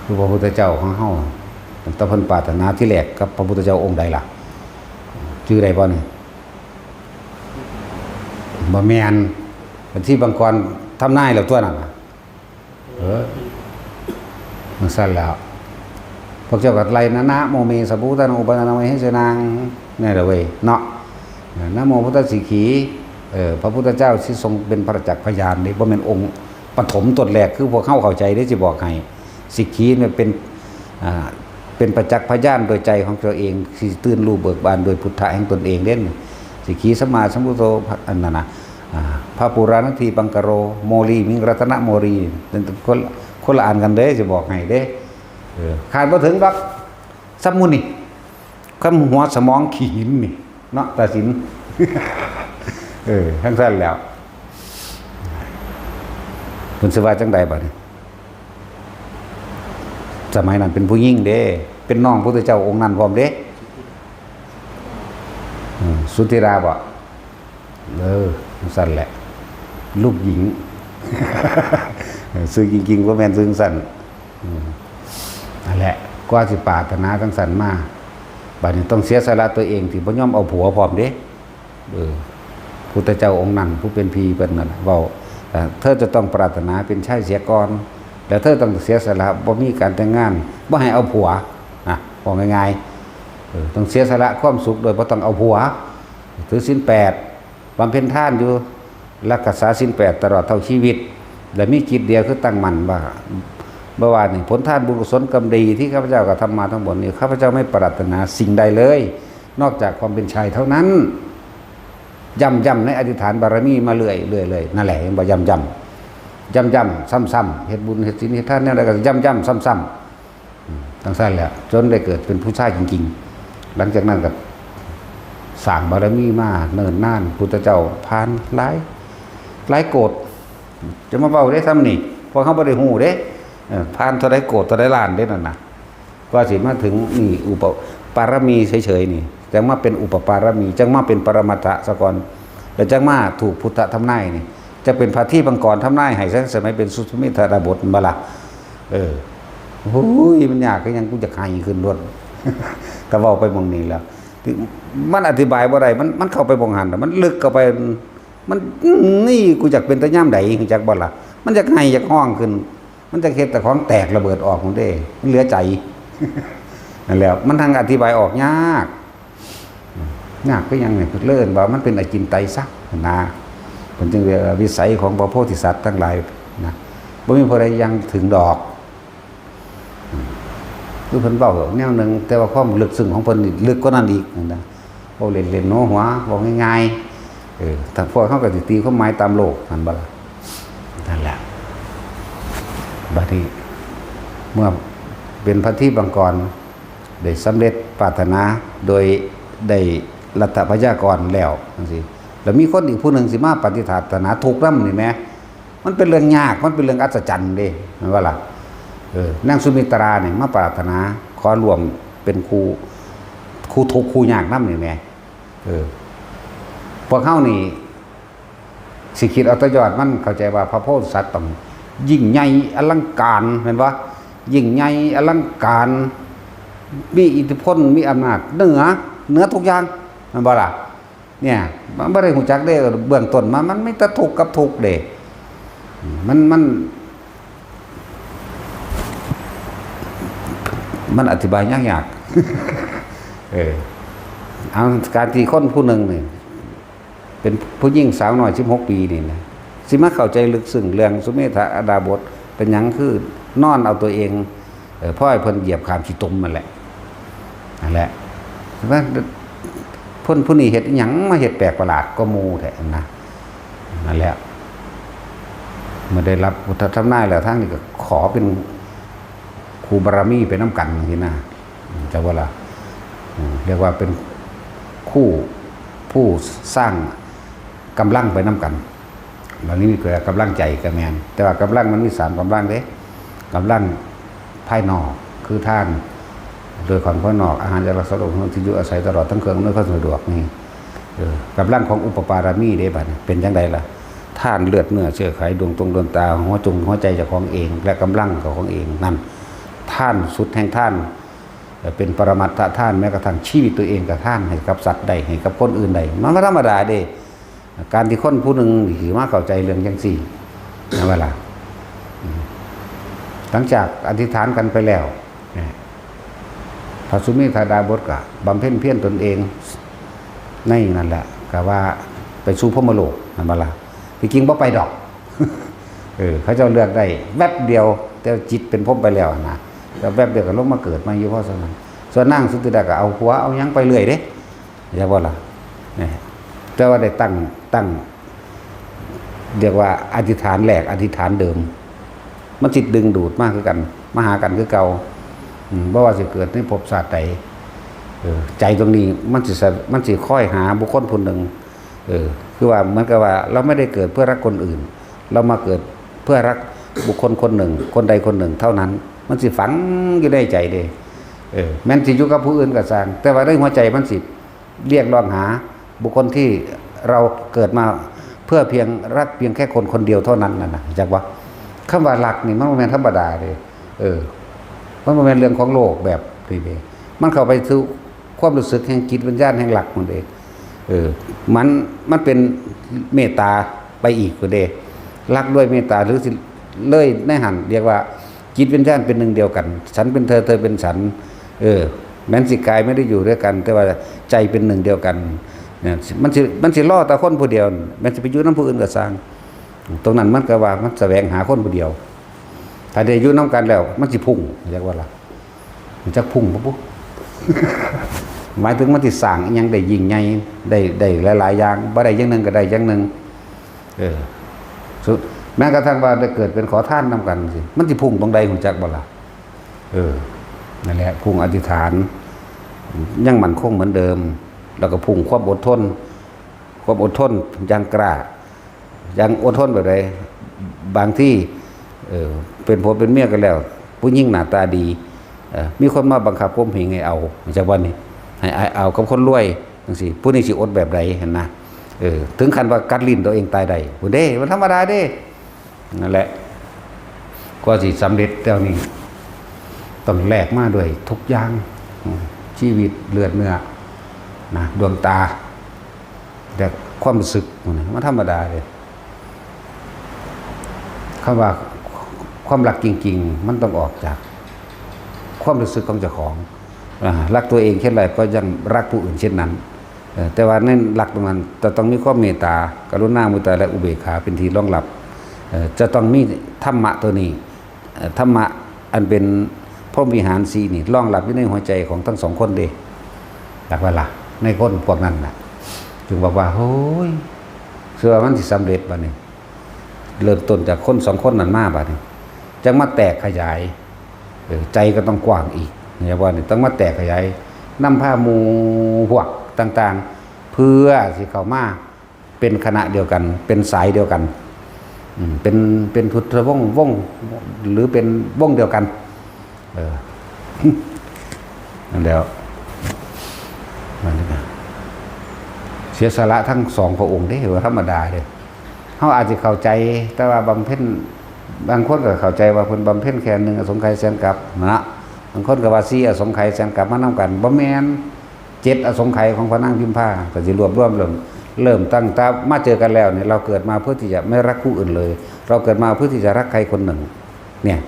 คือพระพุทธเจ้าของเฮา ตั้งแต่เพิ่นปรารถนาที่แรกกับพระพุทธเจ้าองค์ใดล่ะ ชื่อใดบ่นี่ บ่แม่น เป็นที่บางกรทำนายแล้วตั๊วนั่นน่ะ เออ จั่งซั่นแล้ว พวกเจ้าก็ไล่นะ นะโมเม สัพพุทธานัง อุปาทานัง มเหสนานัง นี่แหละเว้ย เนาะ นะโมพุทธสิกขี เออ พระพุทธเจ้าที่ทรงเป็นประจักษ์พยานนี่ บ่แม่นองค์ปฐมต้นแรก คือพวกเฮาเข้าใจเด้ สิบอกให้ สิกขีเนี่ยเป็น อ่า เป็นประจักษ์พยานโดยใจของตัวเอง สิตื่นรู้เบิกบานโดยพุทธะแห่งตนเองเด่น สิขีสัมมาสัมพุทโธ อันนั้นนะ อ่า พระปุราณทีปังกโร โมลีมิงรัตนโมลี คนคนละอันกันเด้ จะบอกให้เด้ เออ ขาดบ่ถึงดอก สมุนี่ คำหัวสมองขี้หินนี่ เนาะ ตาสิน เออ ทั้งสั้นแล้ว เพิ่นสิว่าจังใดบัดนี้ สมัยนั้นเป็นผู้หญิงเด้ เป็นน้องพุทธเจ้าองค์นั้นพร้อมเด้ อืม สุธิราบ่ เออ จังซั่นแหละ ลูกหญิง เออ ซื่อจริงๆ บ่แม่นซื่อจังซั่น อืม นั่นแหละ กว่าสิปรารถนาจังซั่นมา บัดนี้ต้องเสียสละตัวเองที่บ่ยอมเอาผัวพร้อมเด้ เออ พุทธเจ้าองค์นั้น ผู้เป็นพี่เพิ่นนั่นน่ะ เว้า เอ่อ เธอจะต้องปรารถนาเป็นชายเสียก่อน แล้วเธอต้องเสียสละ บ่มีการแต่งงาน บ่ให้เอาผัว นะ เว้าง่ายๆ เออ ต้องเสียสละความสุขโดยบ่ต้องเอาผัว ถือศีลแปด บำเพ็ญทานอยู่ รักษาศีลแปดตลอดเท่าชีวิต และมีจิตเดียวคือตั้งมั่นว่า บ่ว่านี่ ผลทานบุญกุศลกรรมดีที่ข้าพเจ้ากระทำมาทั้งหมดนี้ ข้าพเจ้าไม่ปรารถนาสิ่งใดเลย นอกจากความเป็นชายเท่านั้น ย้ำๆ ในอธิษฐานบารมีมาเรื่อยๆ เรื่อยๆ นั่นแหละ เห็นบ่ ย้ำๆ ย้ำๆ ซ้ำๆ เฮ็ดบุญเฮ็ดศีลเฮ็ดทานแนวใดก็ย้ำๆ ซ้ำๆ อืม จังซั่นแหละ จนได้เกิดเป็นผู้ชายจริงๆ หลังจากนั้นก็สร้างบารมีมาเนิ่นนาน พุทธเจ้าผ่านหลาย หลายโกฏ จะมาเว้าได้ซ้ำนี่ พวกเขาบ่ได้ฮู้เด้ เออ ผ่านเท่าใดโกฏ เท่าใดล้านเด้นั่นน่ะ กว่าสิมาถึงนี่ อุปปารมีเฉยๆ นี่ จังมาเป็นอุปปารมี จังมาเป็นปรมัตถะซะก่อน แล้วจังมาถูกพุทธทำนายนี่ จะเป็นพระทีปังกรทำนายให้ สมัยเป็นสุเมธดาบส บ่ล่ะ เออ โอ้ย มันยากคือหยัง กูอยากไห้ขึ้นโลด ก็เว้าไปหม่องนี้แล้ว มันอธิบายบ่ได้ มัน มันเข้าไปหม่องหั้นน่ะ มันลึกเข้าไป มัน นี่กูอยากเป็นแต่ยามใด รู้จักบ่ล่ะ มันอยากไห้อยากฮ้องขึ้น มันจะเฮ็ดแต่ของแตกระเบิดออกหมดเด้ มันเหลือใจ นั่นแหละ มันทางอธิบายออกยาก ยากคือหยังนี่ เพิ่นเลยเอิ้นว่ามันเป็นอจินไตยซะนะ เพิ่นจึงเรียกว่าวิสัยของพระโพธิสัตว์ทั้งหลายนะ บ่มีผู้ใดยังถึงดอก คือเพิ่นเว้าแนวหนึ่ง แต่ว่าความลึกซึ้งของเพิ่นนี่ลึกกว่านั้นอีกนะ เว้าเล่นๆ หัวๆ เว้าง่ายๆ เออ ถ้าพวกเฮาก็สิตีความหมายตามโลก นั่นบ่ล่ะ นั่นแหละ บัดนี้ เมื่อเป็นพระทีปังกร ได้สำเร็จปรารถนา โดยได้รัตถพยากรแล้วจังซี่ แล้วมีคนอีกผู้หนึ่งสิมาปฏิฐานาทุกข์นำนี่แหม มันเป็นเรื่องยาก มันเป็นเรื่องอัศจรรย์เด้ แม่นบ่ล่ะ เออ นางสุมิตรานี่มาปรารถนา ขอร่วมเป็นคู่ คู่ทุกข์คู่ยากนำนี่แหม เออ พวกเฮานี่ สิคิดเอาแต่ยอดมัน เข้าใจว่าพระโพธิสัตว์ต้องยิ่งใหญ่อลังการ แม่นบ่ ยิ่งใหญ่อลังการ มีอิทธิพล มีอำนาจเหนือ เหนือทุกอย่าง แม่นบ่ล่ะ เนี่ย มันบ่ได้รู้จักเด้ เบื้องต้นมา มันมีแต่ทุกข์กับทุกข์เด้ มัน มัน มันอธิบายยากๆ เออ เอา การที่คนผู้หนึ่งนี่ เป็นผู้หญิงสาวน้อยสิบหกปีนี่นะ สิมาเข้าใจลึกซึ้งเรื่องสุเมธดาบส เป็นหยังคือนอนเอาตัวเอง เออ พอให้เพิ่นเหยียบขามขี้ตมนั่นแหละ นั่นแหละ ว่า เพิ่นผู้นี้เฮ็ดอิหยังมาเฮ็ดแปลกประหลาดกว่าหมู่แท้นะ นั่นแหละ เมื่อได้รับพุทธทำนายแล้ว ทางนี้ก็ขอเป็นคู่บารมีไปนำกันจังซี่นะ จักว่าล่ะ อืม เรียกว่าเป็นคู่ผู้สร้างกำลังไปนำกัน เหล่านี้มีเกิดกำลังใจก็แม่น แต่ว่ากำลังมันมีสามกำลังเด้ กำลังภายนอก คือทาน โดยของภายนอก อาหาร ยารักษาโรค ที่อยู่อาศัย ตลอดทั้งเครื่องอำนวยความสะดวกนี่ เออ กำลังของอุปปารมีเด้ บัดนี้เป็นจังใดล่ะ ทานเลือดเนื้อเชื้อไข ดวงตรงดวงตา หัวจงหัวใจเจ้าของเอง และกำลังเจ้าของเอง นั่น ทานสุดแห่งทาน เอ่อ เป็นปรมัตถทาน แม้กระทั่งชีวิตตัวเองก็ทานให้กับสัตว์ได้ ให้กับคนอื่นได้ มันบ่ธรรมดาเด้ การที่คนผู้หนึ่งสิมาเข้าใจเรื่องจังซี่ แม่นบ่ล่ะ อืม หลังจากอธิษฐานกันไปแล้ว เนี่ย พระสุเมธาดาบสก็บำเพ็ญเพียรตนเอง ในนั่นแหละ ก็ว่าไปสู่พรหมโลก แม่นบ่ล่ะ ที่จริงบ่ไปดอก เออ เขาเจ้าเลือกได้แวบเดียว แต่จิตเป็นพรหมไปแล้วนะ แต่แป๊บเดียวก็ลงมาเกิดใหม่อยู่เพราะฉะนั้น ส่วนนางสุดที่ได้ก็เอาผัวเอาหยังไปเรื่อยเด้ ใช่บ่ล่ะ เนี่ย แต่ว่าได้ตั้ง ตั้ง เรียกว่าอธิษฐานแรก อธิษฐานเดิม มันสิดึงดูดมากคือกัน มาหากันคือเก่า อืม บ่ว่าสิเกิดในภพชาติใด เออ ใจตรงนี้มันสิสะ มันสิคอยหาบุคคลผู้หนึ่ง เออ คือว่าเหมือนกับว่าเราไม่ได้เกิดเพื่อรักคนอื่น เรามาเกิดเพื่อรักบุคคลคนหนึ่ง คนใดคนหนึ่งเท่านั้น มันสิฝังอยู่ในใจเด้ เออ แม้นสิอยู่กับผู้อื่นก็ซ่าง แต่ว่าในหัวใจมันสิเรียกร้องหาบุคคลที่เราเกิดมาเพื่อเพียงรักเพียงแค่คนคนเดียวเท่านั้นน่ะนะ จักว่า คำว่ารักนี่มันบ่แม่นธรรมดาเด้ เออ มันบ่แม่นเรื่องของโลกแบบนี้เด้ มันเข้าไปสู่ความรู้สึกแห่งจิตวิญญาณแห่งรักมันเด้ เออ มัน มันเป็นเมตตาไปอีกพุ้นเด้ รักด้วยเมตตา หรือสิเลยในหั่น เรียกว่าจิตวิญญาณเป็นหนึ่งเดียวกัน ฉันเป็นเธอ เธอเป็นฉัน เออ แม้นสิกายไม่ได้อยู่ด้วยกัน แต่ว่าใจเป็นหนึ่งเดียวกัน เนี่ย มันสิ มันสิรอแต่คนผู้เดียว แม้นสิไปอยู่นำผู้อื่นก็ซ่าง ตรงนั้นมันก็ว่ามันแสวงหาคนผู้เดียว ถ้าได้อยู่นำกันแล้ว มันสิพุ่ง เรียกว่าล่ะ มันจักพุ่งบ่ปุ๊ หมายถึงมันสิสร้างอิหยังได้ยิ่งใหญ่ ได้ ได้หลายๆอย่าง บ่ได้อย่างหนึ่งก็ได้อย่างหนึ่ง เออ สุด แม้กระทั่งว่าได้เกิดเป็นขอทานนำกันสิ มันสิพุ่งตรงใด ฮู้จักบ่ล่ะ เออ นั่นแหละ พุ่งอธิษฐาน ยังมั่นคงเหมือนเดิม แล้วก็พุ่งความอดทน ความอดทนอย่างกล้า อย่างอดทนแบบใด บางที เออ เป็นผัวเป็นเมียกันแล้ว ผู้หญิงหน้าตาดี เออ มีคนมาบังคับข่มเหงให้เอา จักวันนี้ ให้ ให้เอากับคนรวยจังซี่ ผู้นี้สิอดแบบใด หั้นนะ เออ ถึงขั้นว่ากัดลิ้นตัวเองตายได้พุ้นเด้ มันธรรมดาเด้ นั่นแหละ กว่าสิสำเร็จแนวนี้ ต้องแลกมาด้วยทุกอย่าง อืม ชีวิต เลือดเนื้อ นะ ดวงตา แต่ความรู้สึกมัน มันธรรมดาเลย คำว่าความรักจริงๆ มันต้องออกจากความรู้สึกของเจ้าของ อ่า รักตัวเองเช่นไรก็ยังรักผู้อื่นเช่นนั้น เอ่อ แต่ว่าในหลักตรงนั้นจะต้องมีความเมตตา กรุณา มุทิตา และอุเบกขาเป็นที่รองรับ เอ่อ จะต้องมีธรรมะตัวนี้ เอ่อ ธรรมะอันเป็นพรหมวิหารสี่นี่รองรับอยู่ในหัวใจของทั้งสองคนเด้ หลักว่าล่ะ ในคนพวกนั้นน่ะ จึงบอกว่า โอ้ย เชื่อว่ามันสิสำเร็จบัดนี้ เริ่มต้นจากคนสองคนนั้นมาบัดนี้ จังมาแตกขยาย เออ ใจก็ต้องกว้างอีก เนี่ยว่านี่ต้องมาแตกขยาย นำพาหมู่พวกต่างๆ เพื่อสิเข้ามาเป็นคณะเดียวกัน เป็นสายเดียวกัน อืม เป็น เป็นพุทธวงศ์ วงศ์ หรือเป็นวงศ์เดียวกัน เออ นั่นแล้ว มันก็เสียสละทั้งสองพระองค์เด้ ว่าธรรมดาเด้ เฮาอาจจะเข้าใจ แต่ว่าบำเพ็ญ บางคนก็เข้าใจว่าเพิ่นบำเพ็ญแค่หนึ่งอสงไขยแสนกัปนะ บางคนก็ว่าสี่อสงไขยแสนกัปมานำกัน บ่แม่น เจ็ดอสงไขยของพระนางพิมพา ก็สิรวบรวมเริ่ม เริ่มตั้งแต่มาเจอกันแล้วเนี่ย เราเกิดมาเพื่อที่จะไม่รักผู้อื่นเลย เราเกิดมาเพื่อที่จะรักใครคนหนึ่ง เนี่ย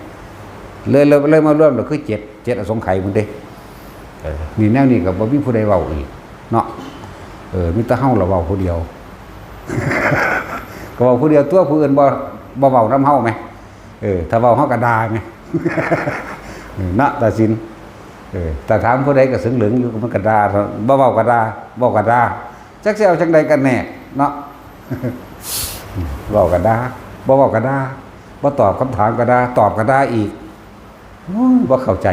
เลย เลย เลยมารวมแล้วคือเจ็ด เจ็ดอสงไขยพุ้นเด้ เออ นี่แนวนี้ก็บ่มีผู้ใดเว้าอีกเนาะ เออ มีแต่เฮาละเว้าผู้เดียว ก็เว้าผู้เดียวตัว ผู้อื่นบ่ บ่เว้านำเฮาแหม เออ ถ้าเว้าเฮาก็ด่าแหม เออ เนาะ ตาสิน เออ ถ้าถามผู้ใดก็เสิงเหลิงอยู่ มันก็ด่า บ่เว้าก็ด่า เว้าก็ด่า จักสิเอาจั่งใดกันแน่เนาะ เว้าก็ด่า บ่เว้าก็ด่า บ่ตอบคำถามก็ด่า ตอบก็ด่าอีก โอ้ย บ่เข้าใจ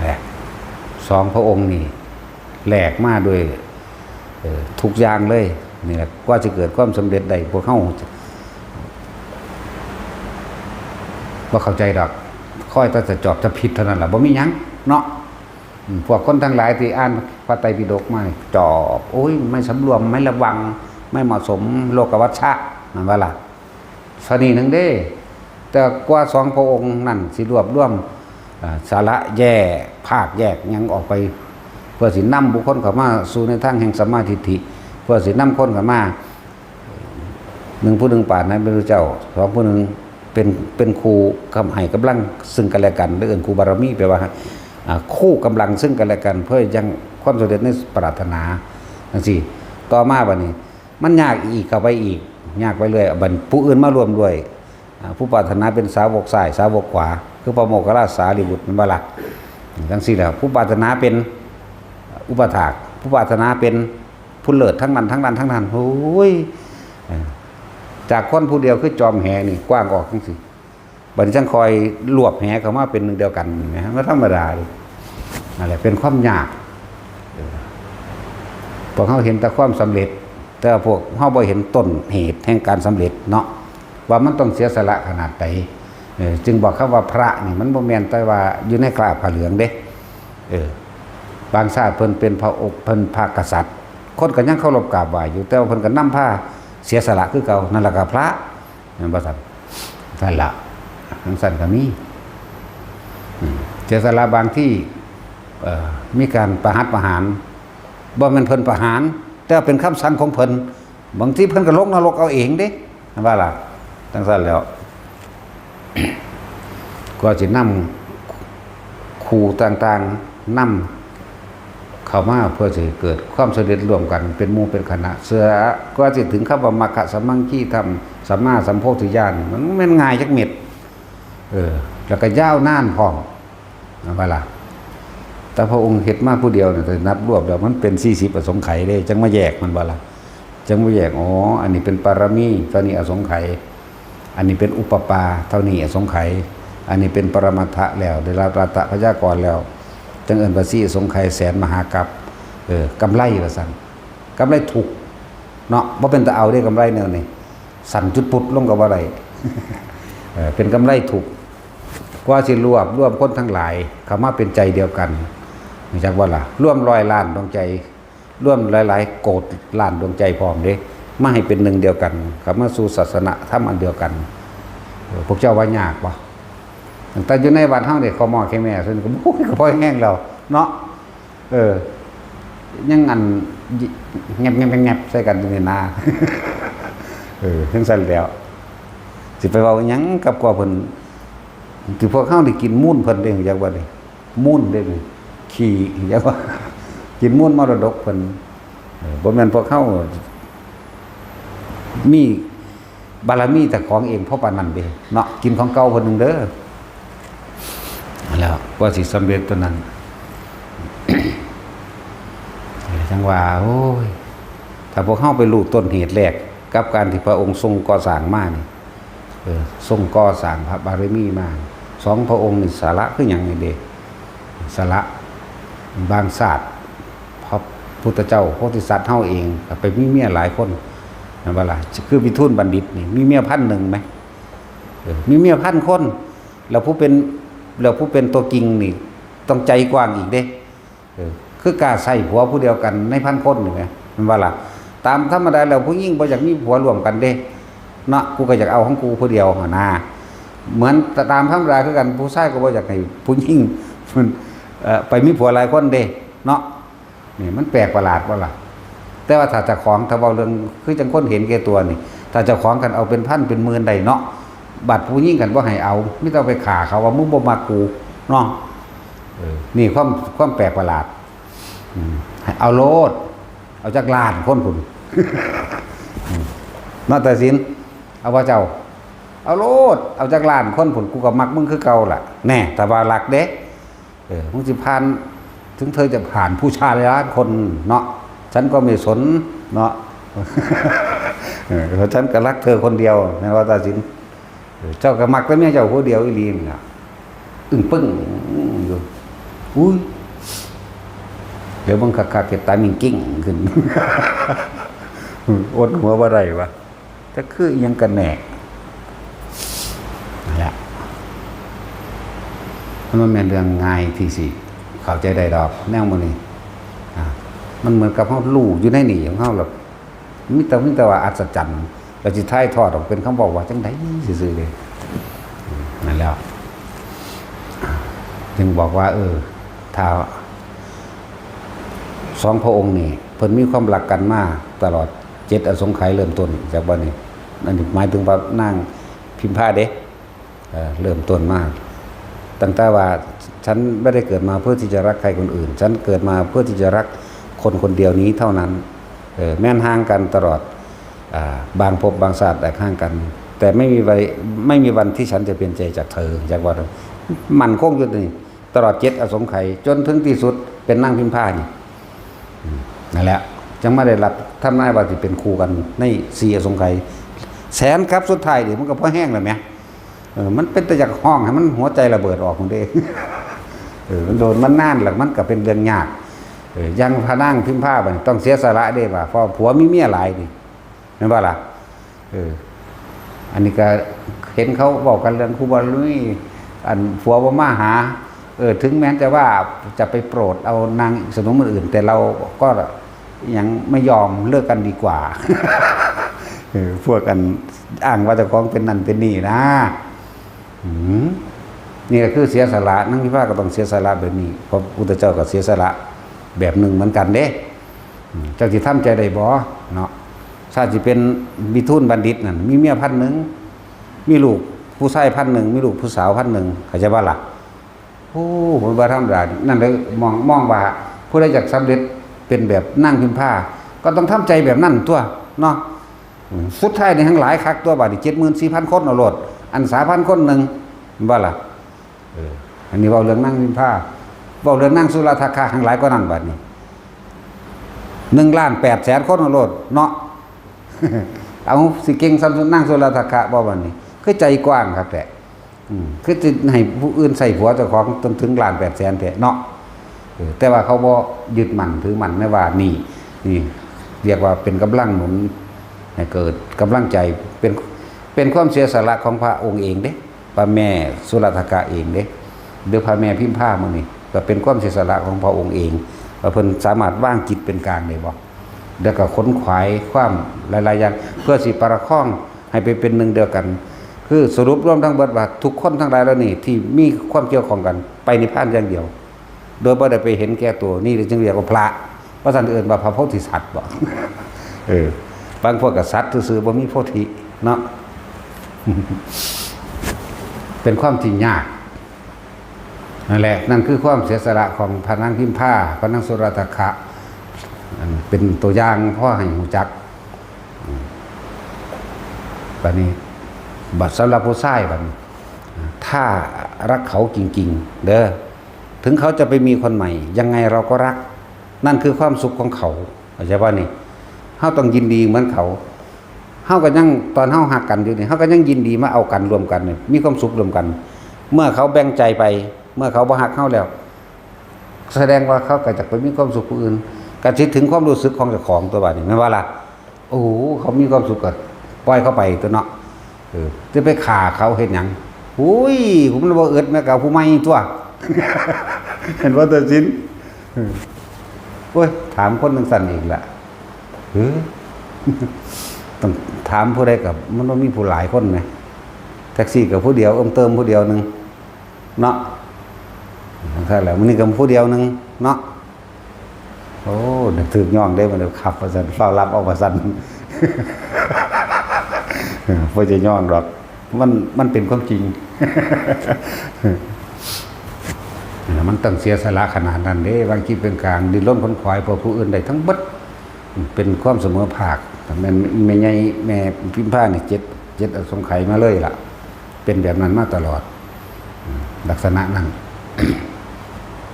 แหละ สองพระองค์นี่แลกมาด้วย เอ่อ ทุกอย่างเลย นี่แหละ กว่าสิเกิดความสำเร็จได้ พวกเฮาบ่เข้าใจดอก คอยแต่จะจอบจะผิดเท่านั้นล่ะ บ่มีหยังเนาะ อืม พวกคนทั้งหลายที่อ่านพระไตรปิฎกมานี่ จอบ โอ้ย ไม่สำรวม ไม่ระวัง ไม่เหมาะสม โลกวัชชะ นั่นว่าล่ะ สนีหนึ่งเด้ แต่กว่าสองพระองค์นั่นสิรวบรวม อ่า สาระแยก ภาคแยกหยังออกไป เพื่อสินำบุคคลเข้ามาสู่ในทางแห่งสัมมาทิฏฐิ เพื่อสินำคนเข้ามา หนึ่งผู้หนึ่งปรารถนาเป็นพระเจ้า สองผู้หนึ่งเป็น เป็นคู่กำ ให้กำลังซึ่งกันและกัน หรือเอิ้นคู่บารมี แปลว่า อ่า คู่กำลังซึ่งกันและกัน เพื่อยังความสำเร็จในปรารถนา จังซี้ ต่อมาบัดนี้ มันยากอีกเข้าไปอีก ยากไปเรื่อย บัดผู้อื่นมาร่วมด้วย ผู้ปรารถนาเป็นสาวกซ้ายสาวกขวา คือพระโมคคัลลาสารีบุตรแม่นบ่ล่ะ จั่งซี้แหละ ผู้ปรารถนาเป็นอุปถาก ผู้ปรารถนาเป็นผู้เลิศทั้งนั้นทั้งนั้นทั้งนั้น โอ้ย เออ จากคนผู้เดียวคือจอมแหนี่กว้างออกจั่งซี้ บัดนี้จั่งค่อยรวบแหเข้ามาเป็นหนึ่งเดียวกันนะ บ่ธรรมดาเด้ นั่นแหละเป็นความยาก เออ พวกเฮาเห็นแต่ความสำเร็จ แต่ว่าพวกเฮาบ่เห็นต้นเหตุแห่งการสำเร็จเนาะ ว่ามันต้องเสียสละขนาดใด เออ จึงบอกคำว่าพระนี่มันบ่แม่นแต่ว่าอยู่ในคราบผ้าเหลืองเด้ เออ บางชาติเพิ่นเป็นพระองค์ เพิ่นพระกษัตริย์ คนก็ยังเคารพกราบไหว้อยู่ แต่ว่าเพิ่นก็นำพาเสียสละคือเก่า นั่นล่ะก็พระ แม่นบ่ซั่น ซั่นล่ะ จั่งซั่นก็มี อืม เสียสละบางที่ เอ่อ มีการประหัตประหาร บ่แม่นเพิ่นประหาร แต่ว่าเป็นคำสั่งของเพิ่น บางทีเพิ่นก็ลงนรกเอาเองเด้ แม่นบ่ล่ะ จั่งซั่นแล้ว ก็สินำ ครูต่างๆ นำเข้ามาเพื่อสิเกิดความสำเร็จร่วมกันเป็นหมู่เป็นคณะ เพื่อก็สิถึงคำว่ามัคคะสัมมังคีธรรม สัมมาสัมโพธิญาณ มันแม่นง่ายจักเม็ด เออ แล้วก็ยาวนานพร้อม แม่นบ่ล่ะ แต่พระองค์เฮ็ดมาผู้เดียวเนี่ย ถ้านับรวมแล้วมันเป็นสี่สิบอสงไขยเด้ จั่งมาแยก แม่นบ่ล่ะ จั่งมาแยก อ๋อ อันนี้เป็นปารมี ตอนนี้อสงไขย อันนี้เป็นอุปปา เท่านี้อสงไขย อันนี้เป็นปรมัตถะแล้ว ได้รับรัตถพยากรแล้ว จั่งเอิ้นว่าสี่อสงไขยแสนมหากัป เออ กำไรว่าซั่น กำไรถูกข์เนาะ บ่เป็นตาเอาเด้กำไรแนวนี้ สั่นจุดปุดลงก็บ่ได้ เออ เป็นกำไรถูกข์ กว่าสิรวบรวมคนทั้งหลายเข้ามาเป็นใจเดียวกัน รู้จักบ่ล่ะ รวมร้อยล้านดวงใจ รวมหลายๆ โกดล้านดวงใจพร้อมเด้ มาให้เป็นหนึ่งเดียวกัน เข้ามาสู่ศาสนธรรมอันเดียวกัน เออ พวกเจ้าว่ายากบ่ ตั้งแต่อยู่ในวัดเฮานี่ ขอหม้อแค่แม่ ซึ่งก็ โอ้ย ก็พอแห้งแล้วเนาะ เออ ยังอัน แงบๆๆๆ ใส่กันอยู่นี่นา เออ จั่งซั่นแล้ว สิไปเว้าหยังกับกว่าเพิ่น ที่พวกเฮานี่กินมูลเพิ่นเด้ จักว่านี่ มูลเด้นี่ ขี้ จักว่า กินมูลมรดกเพิ่น เออ บ่แม่นพวกเฮา มีบารมีเจ้าของเองพอปานนั้นเด้เนาะ กินของเก่าเพิ่นหนึ่งเด้อ แล้วกว่าสิสำเร็จตัวนั้น จั่งว่า โอ้ย ถ้าพวกเฮาไปรู้ต้นเหตุแรก กับการที่พระองค์ทรงก่อสร้างมานี่ เออ ทรงก่อสร้างพระบารมีมา สองพระองค์นี่สาระคือหยังนี่เด้ สาระ บางชาติ พระพุทธเจ้าโพธิสัตว์เฮาเองก็ไปมีเมียหลายคน แม่นบ่ล่ะ คือวิทูลบัณฑิตนี่ มีเมียพันหนึ่งไหม เออ มีเมียพันคน แล้วผู้เป็น แล้วผู้เป็นตัวจริงนี่ ต้องใจกว้างอีกเด้ เออ คือกล้าใส่ผัวผู้เดียวกันในพันคนนี่แหม แม่นบ่ล่ะ ตามธรรมดาแล้วผู้หญิงบ่อยากมีผัวร่วมกันเด้ เนาะ กูก็อยากเอาของกูผู้เดียวหั้นนะ เหมือนตามธรรมดาคือกัน ผู้ชายก็บ่อยากให้ผู้หญิง มัน เอ่อ ไปมีผัวหลายคนเด้ เนาะ นี่มันแปลกประหลาดบ่ล่ะ แต่ว่าถ้าเจ้าของ ถ้าเว้าเรื่อง คือจั่งคนเห็นแก่ตัวนี่ ถ้าเจ้าของคันเอาเป็นพันเป็นหมื่นได้เนาะ บัดผู้หญิงคันบ่ให้เอา มีแต่เอาไปฆ่าเขาว่า มึงบ่มักกู เนาะ เออ นี่ความ ความแปลกประหลาด อืม ให้เอาโลด เอาจักล้านคนพุ้น อืม เนาะ ตาสิน เอาบ่เจ้า เอาโลด เอาจักล้านคนพุ้น กูก็มักมึงคือเก่าล่ะ แน่ แต่ว่ารักเด้ เออ มึงสิผ่าน ถึงเธอจะผ่านผู้ชายล้านคนเนาะ ฉันก็ไม่สนเนาะ เออ เพราะฉันก็รักเธอคนเดียว แม่นบ่ตาสิน เออ เจ้าก็มักแต่เมียเจ้าผู้เดียวอีหลีนั่นล่ะ อึ้งปึ้งอยู่ อุ้ย เดี๋ยวเบิ่งคักๆ เก็บตามิ่งกิ้งขึ้น อดหัวบ่ได้วะ แต่คืออิหยังกันแน่ นั่นแหละ มันบ่แม่นเรื่องง่ายที่สิเข้าใจได้ดอก แนวมื้อนี้ อ่า มันเหมือนกับเฮารู้อยู่ในนี่ของเฮาแล้ว มีแต่ มีแต่ว่าอัศจรรย์ แล้วสิถ่ายทอดออกเป็นคำเว้าว่าจั่งใดซื่อๆ เด้ อืม นั่นแล้ว จึงบอกว่า เออ ถ้า สองพระองค์นี่ เพิ่นมีความรักกันมาตลอดเจ็ดอสงไขยเริ่มต้น จากบัดนี้ อันนี้หมายถึงว่านางพิมพาเด้ เอ่อ เริ่มต้นมา ตั้งแต่ว่า ฉันไม่ได้เกิดมาเพื่อที่จะรักใครคนอื่น ฉันเกิดมาเพื่อที่จะรักคนคนเดียวนี้เท่านั้น เอ่อ แม้นห่างกันตลอด อ่า บางภพบางชาติแตกห่างกัน แต่ไม่มีวัน ไม่มีวันที่ฉันจะเปลี่ยนใจจากเธอ อยากว่า มั่นคงอยู่นี่ ตลอดเจ็ดอสงไขย จนถึงที่สุด เป็นนางพิมพานี่ อืม นั่นแหละ จังมาได้รับทำนายว่าสิเป็นคู่กันในสี่อสงไขย แสนกับสุดท้ายนี่ มันก็พอแฮงแล้วแหม เออ มันเป็นแต่อยากฮ้องให้มันหัวใจระเบิดออกหมดเด้ เออ มันโดนมันนานแล้ว มันก็เป็นเรื่องยาก เออ อย่างพระนางพิมพาบัดนี้ต้องเสียสละเด้ว่า เพราะผัวมีเมียหลายนี่ แม่นบ่ล่ะ เออ อันนี้ก็เห็นเขาเว้ากันเรื่องครูบารมี อันผัวบ่มาหา เออ ถึงแม้จะว่าจะไปโปรดเอานางสนมอื่นๆ แต่เราก็ยังไม่ยอม เลิกกันดีกว่า เออ พวกกันอ้างว่าเจ้าของเป็นนั่นเป็นนี่นะ อืม นี่ก็คือเสียสละ นางพิมพาก็ต้องเสียสละแบบนี้ พระพุทธเจ้าก็เสียสละแบบหนึ่งเหมือนกันเด้ อืม เจ้าสิทำใจได้บ่เนาะ ถ้าสิเป็นวิทูลบัณฑิตนั่น มีเมียพันหนึ่ง มีลูกผู้ชายพันหนึ่ง มีลูกผู้สาวพันหนึ่ง เข้าใจบ่ล่ะ โอ้ มันบ่ธรรมดา นั่นเลยมอง มองว่าผู้ใดอยากสำเร็จเป็นแบบนางพิมพา ก็ต้องทำใจแบบนั้นตั๊วเนาะ อืม สุดท้ายนี่แฮ่งหลายคักตั๊ว บาดนี้ เจ็ดหมื่นสี่พัน คนเอาโลด อันสาพันคนหนึ่ง แม่นบ่ล่ะ เออ อันนี้เว้าเรื่องนางพิมพา เว้าเรื่องนางสุราทคะแฮ่งหลายกว่านั้น บาดนี้ หนึ่งล้านแปดแสน คนเอาโลดเนาะ เอา สิเก่งส่ำนางสุราทคะบ่ บาดนี้ คือใจกว้างคักแท้ อืม คือสิให้ผู้อื่นใส่ผัวเจ้าของจนถึงล้านแปดแสนแท้เนาะ เออ แต่ว่าเขาบ่ยึดมั่นถือมั่นในว่านี่ นี่เรียกว่าเป็นกำลังหนุนให้เกิดกำลังใจ เป็น เป็นความเสียสละของพระองค์เองเด้ พระแม่สุราทคะเองเด้ หรือพระแม่พิมพามื้อนี้ ก็เป็นความเสียสละของพระองค์เอง ว่าเพิ่นสามารถวางจิตเป็นกลางได้บ่ แล้วก็ขนขวายความหลายๆอย่าง เพื่อสิประคองให้ไปเป็นหนึ่งเดียวกัน คือสรุปรวมทั้งเบิดว่าทุกคนทั้งหลายเหล่านี้ที่มีความเกี่ยวข้องกัน ไปนิพพานอย่างเดียว โดยบ่ได้ไปเห็นแก่ตัว นี่จึงเรียกว่าพระ ว่าซั่นเอิ้นว่าพระโพธิสัตว์บ่ เออ บางพวกก็สัตว์ซื่อๆ บ่มีโพธิเนาะ เป็นความที่ยาก นั่นแหละ นั่นคือความเสียสละของพระนางพิมพา พระนางสุราทคะ อันเป็นตัวอย่างพอให้รู้จัก อืม บัดนี้ บัดสำหรับผู้ชายบัดนี้ ถ้ารักเขาจริงๆ เด้อ ถึงเขาจะไปมีคนใหม่ ยังไงเราก็รัก นั่นคือความสุขของเขา เข้าใจบ่นี่ เฮาต้องยินดีเหมือนเขา เฮาก็ยัง ตอนเฮาฮักกันอยู่นี่ เฮาก็ยังยินดีมาเอากันร่วมกันนี่ มีความสุขร่วมกัน เมื่อเขาแบ่งใจไป เมื่อเขาบ่ฮักเฮาแล้ว แสดงว่าเขาก็จะไปมีความสุขผู้อื่น ก็สิถึงความรู้สึกของเจ้าของตั๊ว บาดนี้ แม่นบ่ล่ะ โอ้โห เขามีความสุขก็ปล่อยเขาไปตั๊วเนาะ เออ จะไปฆ่าเขาเฮ็ดหยัง อุ้ย มันบ่อึดแม่ก็เอาผู้ใหม่ตั๊ว เห็นบ่ ตัดสิน เออ โอ้ย ถามคนจั่งซั่นอีกละ เออ ต้องถามผู้ใดก็ มันบ่มีผู้หลายคนแหม แท็กซี่ก็ผู้เดียว เอิ้มเติมผู้เดียวหนึ่ง เนาะ จั่งซั่นแหละ มื้อนี้ก็ผู้เดียวหนึ่ง เนาะ โอ้ นึกถืกย่องเด้ มันขับว่าซั่น ฟ้าวลับออกว่าซั่น เออ บ่จะย่องดอก มัน มันเป็นความจริง มันต้องเสียสละขนาดนั้นเด้ วางจิตเป็นกลาง ดิ้นรนขนขวายเพื่อผู้อื่นได้ทั้งเบิด เป็นความเสมอภาค แต่แม่นแม่ใหญ่แม่พิมพานี่ เจ็ด เจ็ดอสงไขยมาเลยล่ะ เป็นแบบนั้นมาตลอด อืม ลักษณะนั้น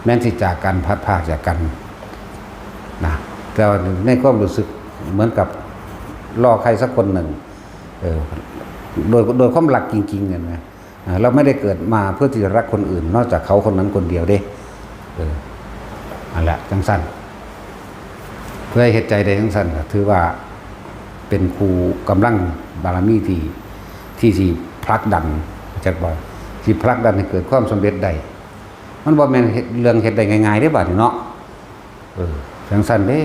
แม้นสิจากกัน พลัดพรากจากกันนะ แต่ว่าในความรู้สึกเหมือนกับรอใครสักคนหนึ่ง เออ โดย โดยความรักจริงๆ เนี่ยนะ อ่า เราไม่ได้เกิดมาเพื่อที่จะรักคนอื่น นอกจากเขาคนนั้นคนเดียวเด้ เออ นั่นแหละ จั่งซั่น เพื่อให้เฮ็ดใจได้จั่งซั่น ก็ถือว่าเป็นคู่กำลังบารมีที่ ที่สิผลักดัน จักว่าสิผลักดันให้เกิดความสำเร็จได้ มันบ่แม่นเฮ็ด เรื่องเฮ็ดได้ง่ายๆ เด้ บาดนี้เนาะ เออ จั่งซั่นเด้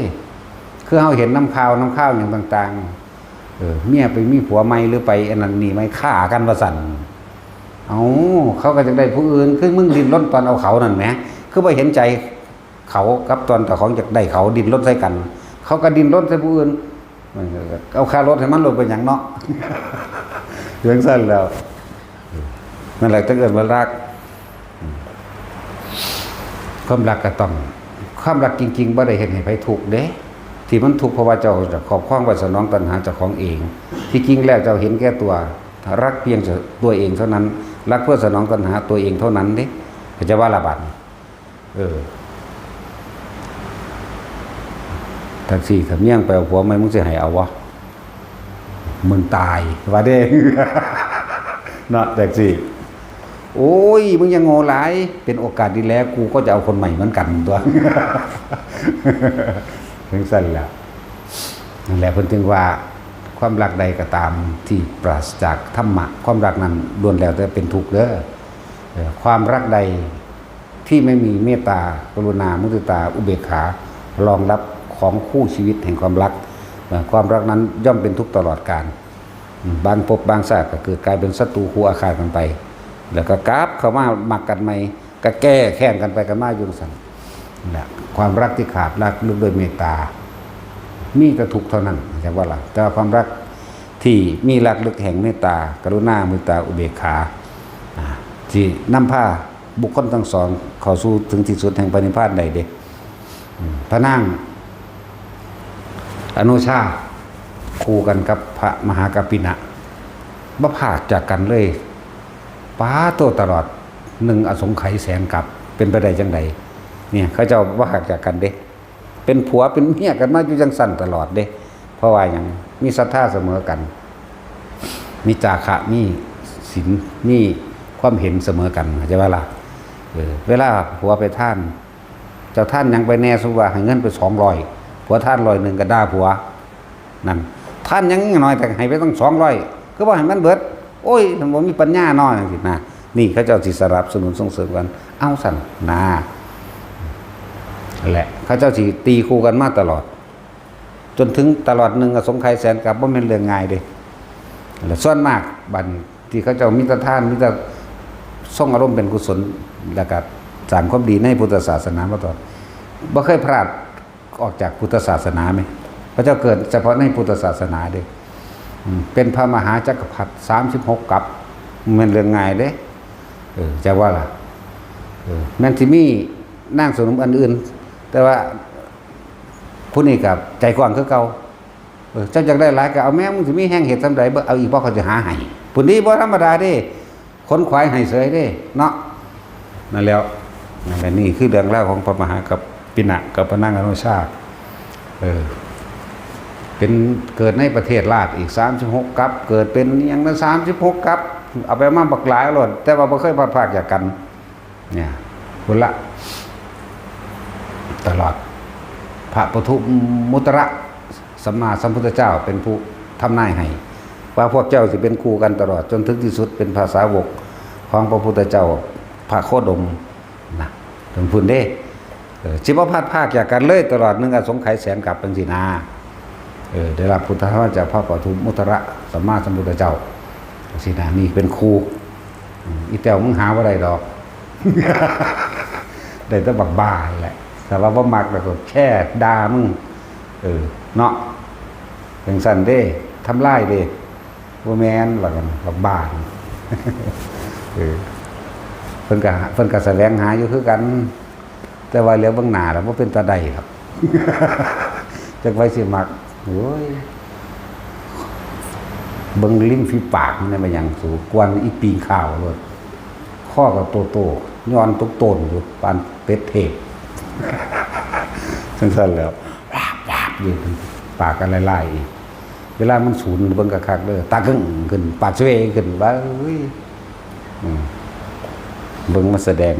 คือเฮาเห็นนำข่าว นำข่าวหยังต่างๆ เออ เมียไปมีผัวใหม่หรือไปอันนั้นนี่ใหม่ ฆ่ากันว่าซั่น เอ้า เขาก็อยากได้ผู้อื่น คือมึงดิ้นรนตอนเอาเขานั่นแหม คือบ่เห็นใจเขากับตอนเจ้าของอยากได้เขา ดิ้นรนใส่กัน เขาก็ดิ้นรนใส่ผู้อื่น มันก็เอาค่ารถให้มันโลด เป็นหยังเนาะ จั่งซั่นแล้ว นั่นแหละจั่งเอิ้นว่ารัก ความรักก็ต้อง ความรักจริงๆ บ่ได้เฮ็ดให้ไผทุกข์เด้ ที่มันทุกข์เพราะว่าเจ้าจะครอบครองไว้สนองตัณหาเจ้าของเอง ที่จริงแล้วเจ้าเห็นแก่ตัว รักเพียงตัวเองเท่านั้น รักเพื่อสนองตัณหาตัวเองเท่านั้นเด้ เขาจะว่าละบาดนี้ เออ แท็กซี่ ถ้าเมียงไปเอาผัวใหม่ มึงสิให้เอาวะ มึงตาย ว่าเด้ เนาะ แท็กซี่ โอ้ย มึงยังโง่หลาย เป็นโอกาสดีแล้ว กูก็จะเอาคนใหม่เหมือนกันตัว ถึงสั้นแหละ นั่นแหละ เพิ่นถึงว่า ความรักใดก็ตามที่ปราศจากธรรมะ ความรักนั้นล้วนแล้วแต่เป็นทุกข์เด้อ เออ ความรักใดที่ไม่มีเมตตา กรุณา มุทิตา อุเบกขา รองรับของคู่ชีวิตแห่งความรัก เอ่อ ความรักนั้นย่อมเป็นทุกข์ตลอดกาล อืม บางภพบางชาติก็เกิดกลายเป็นศัตรูคู่อาฆาตกันไป แล้วก็กลับเข้ามามักกันใหม่ ก็แก้แค้นกันไปกันมาอยู่ซั่น นั่นแหละ ความรักที่ขาดรากลึกด้วยเมตตา มีแต่ทุกข์เท่านั้น เข้าใจบ่ล่ะ แต่ว่าความรักที่มีรากลึกแห่งเมตตา กรุณา มุทิตา อุเบกขา อ่า ที่นำพาบุคคลทั้งสองเข้าสู่ถึงที่สุดแห่งพระนิพพานได้เด้ อืม พระนางอโนชา คู่กันกับพระมหากัปปินะ บ่พรากจากกันเลย ปาโต ตลอดหนึ่งอสงไขยแสนกัป เป็นไปได้จังใด เนี่ย เขาเจ้าบ่พรากจากกันเด้ เป็นผัวเป็นเมียกันมาอยู่จังซั่นตลอดเด้ เพราะว่าหยัง มีศรัทธาเสมอกัน มีจาคะ มีศีล มีความเห็นเสมอกัน เข้าใจบ่ล่ะ เออ เวลาผัวไปทาน เจ้าทานหยังไปแน่ สมมุติว่าให้เงินไปสองร้อย ผัวทานร้อยหนึ่งก็ด่าผัว นั่น ทานหยังน้อยแต่ให้ไปตั้งสองร้อย คือบ่ให้มันเบิด โอ้ย มันบ่มีปัญญาน้อยจังซี่นะ นี่เขาเจ้าสิสนับสนุนส่งเสริมกัน เอาซั่นนะ นั่นแหละ เขาเจ้าสิตีคู่กันมาตลอด จนถึงตลอดหนึ่งอสงไขยแสนกัป บ่แม่นเรื่องง่ายเด้ และส่วนมากบัดนี้ที่เขาเจ้ามีแต่ทาน มีแต่ทรงอารมณ์เป็นกุศล แล้วก็สร้างความดีในพุทธศาสนามาตลอด บ่เคยพลาดออกจากพุทธศาสนาแม่น เขาเจ้าเกิดเฉพาะในพุทธศาสนาเด้ อืม เป็นพระมหาจักรพรรดิสามสิบหกกัป แม่นเรื่องง่ายเด้ เออ จะว่าล่ะ เออ แม่นสิมีนางสนมอันอื่น แต่ว่าผู้นี้ก็ใจกว้างคือเก่า เออ เจ้าอยากได้หลายก็เอาแม่ มึงสิมีแฮงเฮ็ดส่ำใด บ่เอาอีกบ่ ข้อยสิหาให้ ผู้นี้บ่ธรรมดาเด้ ขนขวายให้เสยเด้ เนาะ นั่นแหล้ว นั่นแหละ นี่คือเรื่องราวของพระมหากัปปินะกับพระนางอโนชา เออ เป็น เกิดในประเทศลาวอีกสามสิบหกกัป เกิดเป็นอิหยังนะ สามสิบหกกัป เอาไปมาบักหลายโลด แต่ว่าบ่เคยพลัดพรากจากกัน เนี่ย พุ้นละ ตลอด พระปทุมมุตระสัมมาสัมพุทธเจ้าเป็นผู้ทำนายให้ ว่าพวกเจ้าสิเป็นคู่กันตลอดจนถึงที่สุด เป็นพระสาวกของพระพุทธเจ้า พระโคดมนะ เป็นพุ้นเด้ เออ สิบ่พลัดพรากจากกันเลยตลอดหนึ่งอสงไขยแสนกัปจังซี่นะ เออ ได้รับพุทธธรรมจากพระปทุมมุตระสัมมาสัมพุทธเจ้าจังซี่นะ นี่เป็นคู่ อืม อีแต้วมึงหาบ่ได้ดอก ได้แต่บักบ้านั่นแหละ แต่ว่าบ่มักแล้วก็แค่ด่ามึง เออ เนาะ จังซั่นเด้ ทำลายเด้ บ่แม่น ว่ากัน บักบ้านี่ เออ เพิ่นก็ เพิ่นก็แสวงหาอยู่คือกัน แต่ว่าเหลียวเบิ่งหน้าแล้วบ่เป็นตาได้ดอก จักไผสิมัก โอ้ย เบิ่งริมฝีปากมันแหน่ มันหยังสู กวนอีปิงข้าวโลด คอก็โตๆ ย้อนตกโตนอยู่ ปานเป็ดเทศ จังซั่นแหล้ว วาบๆ อยู่ ปากก็ลายๆ อีก เวลามันสูนเบิ่งคักๆ เด้อ ตากึ้งขึ้น ปากเสวขึ้น ว่า เอ้ย อืม เบิ่งมันแสดง